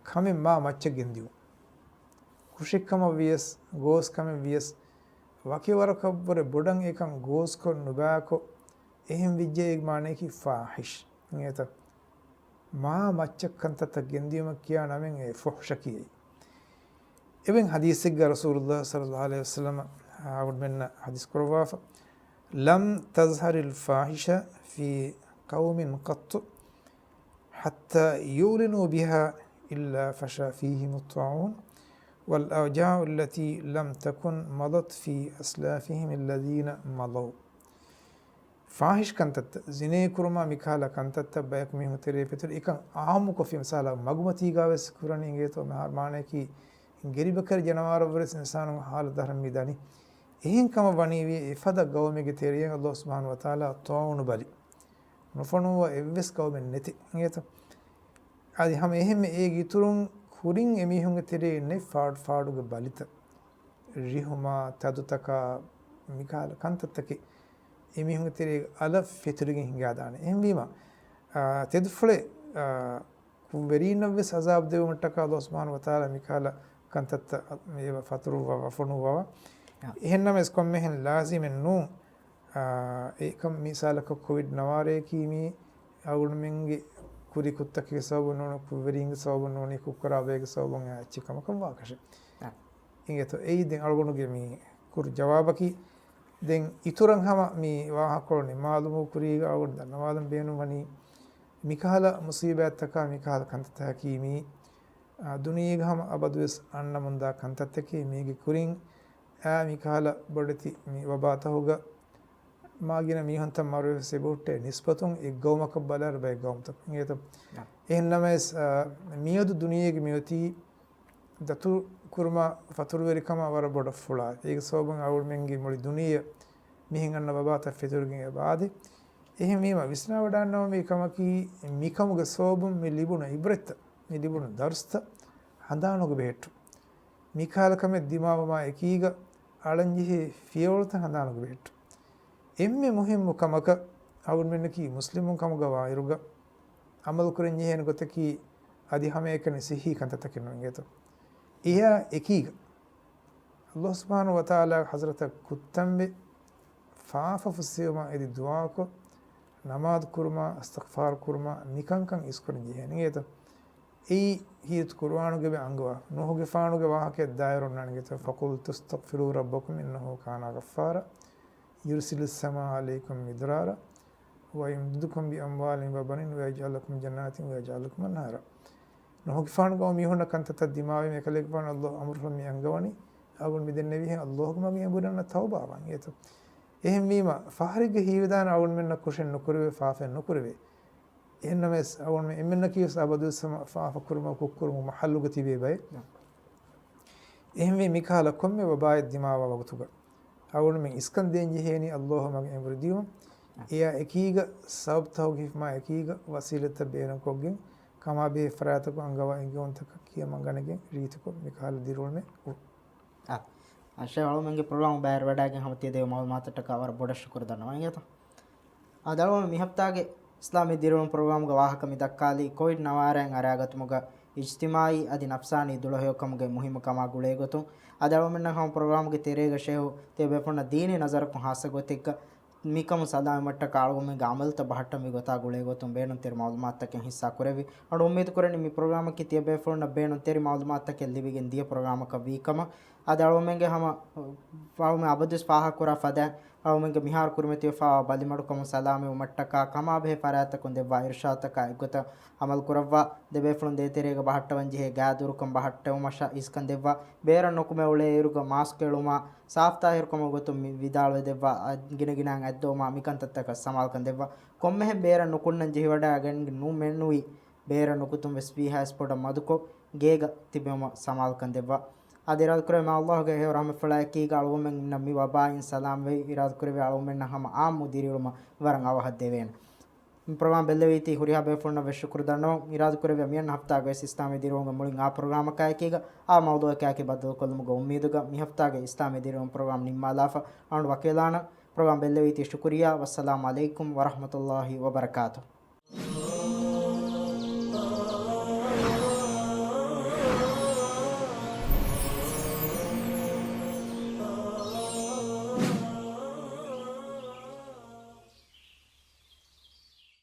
ކަމެއް މާ މައްޗަށް ގެންދިއުން. ކުށެއްކަމަށް ވިޔަސް، ގޯސް ކަމެއް ވިޔަސް، ވަކިވަރަކަށްވުރެ ބޮޑަށް އެކަން ގޯސްކޮށް ނުބާކޮށް، އެހެން ވެއްޖެ އޭގެ މާނަޔަކީ ފާޙިޝް އިނގޭތަ؟ މާ މައްޗަށް ކަންތައްތައް ގެންދިޔުމަށް ކިޔާ ނަމެއް އެ ފުޙްޝަކީ އެއީ. އެބައިން ޙަދީޘެއްގަ ރަސޫލުއްލާހި ޞައްލައްލާހު ޢަލައިހި ވަސައްލަމަ އަޅުގަނޑުމެންނަށް ޙަދީޘް ކުރައްވާފަ، لم تظهر الفاحشة في قوم قط حتى يعلنوا بها إلا فشا فيهم الطاعون والأوجاع التي لم تكن مضت في أسلافهم الذين مضوا. ފާހިޝް ކަންތައްތައް، ޒިނޭ ކުރުމާ މިކަހަލަ ކަންތައްތައް ބަޔަކު މީހުން ތެރޭ ފެތުރި އެކަން އާއްމުކޮށްފި، މިސާލަށް މަގުމަތީގާވެސް ކުރަނީ އިނގޭތޯ، މާނައަކީ ގެރިބަކަރި ޖަނަވާރަށްވެސް އިންސާނުން ހާލަތު ދަށް މި ދަނީ. އެހެން ކަމަށް ވަނީވިޔަ އެފަދަ ގައުމެއްގެ ތެރެއިން އައްލާހު ސުބްޙާނަހު ވަތަޢާލާ ޠާޢޫނު ބަލި. ނުފޮނުއްވާ އެއްވެސް ގައުމެއް ނެތި އިނގޭތޯ. އަދި ހަމަ އެހެންމެ އޭގެ އިތުރުން ކުރިން އެމީހުންގެ ތެރެއިން ނެތް ފާޑު ފާޑުގެ ބަލިތައް، ރިހުމާ، ތަދުތަކާ، މިކަހަލަ ކަންތައްތަކެއް އެމީހުންގެ ތެރޭގަ އަލަށް ފެތުރިގެން ހިނގާދާނެ. އެހެންވީމަ، އާ، ތެދުފުޅެއް، އާ، ކުށްވެރީންނަށްވެސް އަޒާބު ދެވުމަށްޓަކާ އަލްލާހު ސުބްޙާނަހު ވަތަޢާލާ މިކަހަލަ ކަންތައްތައް މި ފަތުރުއްވާ، ފޮނުއްވާ. އާ. އެހެންނަމަވެސް ކޮންމެހެން ލާޒިމެއް ނޫން. އާ، އެކަމް މިސާލަކަށް ކޮވިޑް ނަވާރައަކީ މީ އަޅުގަނޑުމެންގެ ކުރި ކުށްތަކުގެ ސަބަބުން ނޫން، ކުށްވެރީންގެ ސަބަބުން ނޫނީ، ކުށްކުރާ ބައެއްގެ ސަބަބުން އެއްޗެއް ކަމަކަށް ވާކަށެއް. އާ. އިނގޭތޯ، އެއީ ދެން އަޅުގަނޑުގެ މި ކުރު ޖަވާބަކީ. ދެން އިތުރަށް ހަމަ މި ވާހަކަކޮޅު ނިންމާލުމުގެ ކުރީގަ އަޅުގަނޑު ދަންނަވާލަން ބޭނުންވަނީ، މިކަހަލަ މުސީބާތްތަކާ މިކަހަލަ ކަންތައްތަކަކީ މީ، އާ، ދުނިޔޭގަ ހަމަ އަބަދުވެސް އަންނަމުންދާ ކަންތައްތަކެއް. މީގެ ކުރިން އާ މިކަހަލަ ބޮޑެތި މި ވަބާތަކުގަ މާ ގިނަ މީހުންތައް މަރުވެފަ އެބަހުއްޓޭ ނިސްބަތުން އެއްގައުމަކަށް ބަލާއިރު ބައެއް ގައުމުތަކުން އިނގޭތޯ. އާ. އެހެންނަމަވެސް، އާ، މިއަދު ދުނިޔޭގެ މިއޮތީ ދަތުރު ކުރުމާ ފަތުރުވެރިކަމާ ވަރަށް ބޮޑަށް ފުޅާ. އޭގެ ސަބަބުން އަޅުގަނޑުމެންގެ މުޅި ދުނިޔެއަށް މިހެން އަންނަ ވަބާތައް ފެތުރިގެން އެބަ އާދޭ. އެހެންވީމަ، ވިސްނާވަޑާންނަވަންވީ ކަމަކީ، މިކަމުގެ ސަބަބުން މި ލިބުނު އިބްރަތްތައް، މި ލިބުނު ދަރުސްތައް ހަނދާނުގަ ބެހެއްޓުން. މިކަހަލަ ކަމެއް ދިމާވުމާ އެކީގަ އަޅަންޖެހޭ ފިޔަވަޅުތައް ހަނދާނުގަ ބެހެއްޓުން. އެންމެ މުހިއްމު ކަމަކަށް އަޅުގަނޑުމެންނަކީ މުސްލިމުން ކަމުގަ ވާއިރުގަ، އަމަލުކުރަންޖެހޭނެ ގޮތަކީ އަދި ހަމައެކަނި ޞިއްޙީ ކަންތައްތަކެއް ނޫން އިނގޭތޯ. އެއާ އެކީގަ އަލްލާހު ސުބްޙާނަހު ވަތަޢާލާ ޙަޟްރަތަށް ކުއްތަންވެ، ފާފަ ފުއްސެވުމާ އެދި ދުޢާކޮށް، ނަމާދު ކުރުމާ، އިސްތިޣްފާރު ކުރުމާ، މިކަންކަން އިސްކުރަން ޖެހޭނެ އިނގޭތޯ. އެއީ ހީރުތު ޤުރުއާނުގެ އަންގަވާ، ނޫޙުގެފާނުގެ ވާހަކައަށް ދާއިރު އޮންނާނެ އިނގޭތޯ. فَقُلْتُ اسْتَغْفِرُوا رَبَّكُمْ إِنَّهُ كَانَ غَفَّارًا يُرْسِلِ السَّمَاءَ عَلَيْكُمْ مِدْرَارًا وَيُمْدِدْكُمْ بِأَمْوَالٍ وَبَنِينَ وَيَجْعَلْ لَكُمْ جَنَّاتٍ وَيَجْعَلْ لَكُمْ أَنْهَارًا. ނޫޙުގެފާނު ގައުމު މީހުންނަށް ކަންތައްތައް ދިމާވީމަ، އެކަލޭގެފާނު އަލްލާހު އަމުރުފުޅު މި އަންގަވަނީ، އަޅުގަނޑު މި ދެންނެވިހެން އަލްލާހުގެ މަގެއް އެނބުރި އަންނަ ތައުބާވާން އިނގޭތޯ. އެހެންވީމަ، ފަހަރެއްގަ ހީވެދާނެ އަޅުގަނޑުމެންނަށް ކުށެއް ނުކުރެވޭ، ފާފައެއް ނުކުރެވޭ. އެހެންނަމަވެސް، އަޅުގަނޑުމެން އެންމެންނަކީވެސް އަބަދުވެސް ހަމަ ފާފަ ކުރުމަކު ކުރުމު މަޙައްލުގަ ތިބޭ ބައެއް. އެހެންވެ، މިކަހަލަ ކޮންމެ ވަބާއެއް ދިމާވާ ވަގުތުގަ އަޅުގަނޑުމެން އިސްކަން ދޭން ޖެހޭނީ އަލްލާހު މަގެއް އެނބުރި ދިޔުމަށް. އެއާ އެކީގަ ސަބަބުތަކުގެ ހިފުމާ އެކީގަ ވަސީލަތްތައް ބޭނުންކޮށްގެން، ކަމާބެހޭ ފަރާތްތަކުން އަންގަވާ އެންގެވުންތަކަށް ކިޔަމަންގަނެގެން ރީތިކޮށް، މިކަހަލަ ދިރިއުޅުމެއް އު. އާ، ޝޭޚް އަޅުމެންގެ ޕްރޮގްރާމް ބައިވެރިވެވަޑައިގެން ހަމަ ތިޔަދެއްވި މަޢުލޫމާތަށްޓަކާ ވަރަށް ބޮޑަށް ޝުކުރު ދަންނަވަން އިނގޭތޯ. އަދި އަޅުގަނޑު މި ހަފްތާގެ އިސްލާމީ ދިރިއުޅުން ޕްރޮގްރާމްގެ ވާހަކަ މި ދައްކާލީ، ކޮވިޑް ނަވާރައިން އަރާގަތުމުގަ އިޖްތިމާޢީ އަދި ނަފްސާނީ ދުޅަހެޔޮކަމުގެ މުހިއްމުކަމާ ގުޅޭގޮތުން. އަދި އަޅުގަނޑުމެންނަށް ހަމަ ޕްރޮގްރާމްގެ ތެރޭގަ ޝޭޚު ތިޔަބޭފުޅުންނަށް ދީނީ ނަޒަރަކުން ޚާއްޞަ ގޮތެއްގަ މިކަމުން ސަލާމަތްވުމަށްޓަކާ އަޅުގަނޑުމެންގެ ޢަމަލުތައް ބަހައްޓަންވީ ގޮތާ ގުޅޭގޮތުން ބޭނުންތެރި މަޢުލޫމާތުތަކެއް ހިއްސާ ކުރެއްވި. އަޅުގަނޑު އުއްމީދު ކުރަނީ މި ޕްރޮގްރާމަކީ ތިޔަބޭފުޅުންނަށް ބޭނުންތެރި މަޢުލޫމާތުތަކެއް ލިބިގެން ދިޔަ ޕްރޮގްރާމަކަށް ވީ ކަމަށް. އަދި އަޅުގަނޑުމެންގެ ހަމަ، އަޅުގަނޑުމެން އަބަދުވެސް ފާހަގަކުރާ ފަދައިން، އަޅުގަނޑުމެންގެ މިހާރު ކުރިމަތިވެފައިވާ ބަލިމަޑުކަމުން ސަލާމަތްވުމަށްޓަކާ ކަމާބެހޭ ފަރާތްތަކުން ދެއްވާ އިރުޝާދުތަކާ އެއްގޮތަށް ޢަމަލު ކުރައްވާ، ދެބޭފުޅުން ދޭތެރޭގަ ބަހައްޓަވަން ޖެހޭ ގާތް ދުރުކަން ބަހައްޓެވުމަށް އިސްކަން ދެއްވާ، ބޭރަށް ނުކުމެ އުޅޭއިރުގަ މާސްކު އެޅުމާ، ސާފުތާހިރުކަމުގެ ގޮތުން މި ވިދާޅުވެ ދެއްވާ، އަ، ގިނަގިނައިން އަތްދޮވުމާ، މިކަންތައްތަކަށް ސަމާލުކަން ދެއްވާ. ކޮންމެހެން ބޭރަށް ނުކުންނަން ޖެހިވަޑައިގެން ނުމެނުވީ، ބޭރަށް ނުކުތުން ވެސް ވީހާވެސް ބޮޑަށް މަދުކޮށް، ގޭގަ ތިބެވުމަށް ސަމާލުކަން ދެއްވާ. އަދި އިރާދަކުރެއްވި މާ އަލްލާހުގެ ހެޔޮ ރަޙްމަތްފުޅާ އެކީގަ އަޅުގަނޑުމެންނަށް މި ވަބާއިން ސަލާމަތްވެ، އިރާދަކުރެއްވި އަޅުގަނޑުމެންނަށް ހަމަ ޢާއްމު ދިރިއުޅުމަށް ވަރަށް އަވަހަށް ދެވޭނެ. މި ޕްރޮގްރާމް ބެއްލެވީތީ ހުރިހާ ބޭފުޅުންނަށް ވެސް ޝުކުރު ދަންނަވަން. އިރާދަކުރެއްވި މިއަންނަ ހަފްތާގަ ވެސް އިސްލާމީ ދިރިއުޅުމުގެ މުޅިން އާ ޕްރޮގްރާމަކާއެކީގަ އާ މައުޟޫޢަކާއެކީ ބައްދަލުކޮށްލުމުގެ އުއްމީދުގަ މި ހަފްތާގެ އިސްލާމީ ދިރިއުޅުން ޕްރޮގްރާމް ނިންމާލާފަ. އަޅުގަނޑު ވަކިވެލާނަން. ޕްރޮގްރާމް ބެއްލެވީތީ ޝުކުރިއްޔާ. ވައްސަލާމް ޢަލައިކުމް ވަރަޙްމަތުﷲ ވަބަރަކާތުހު.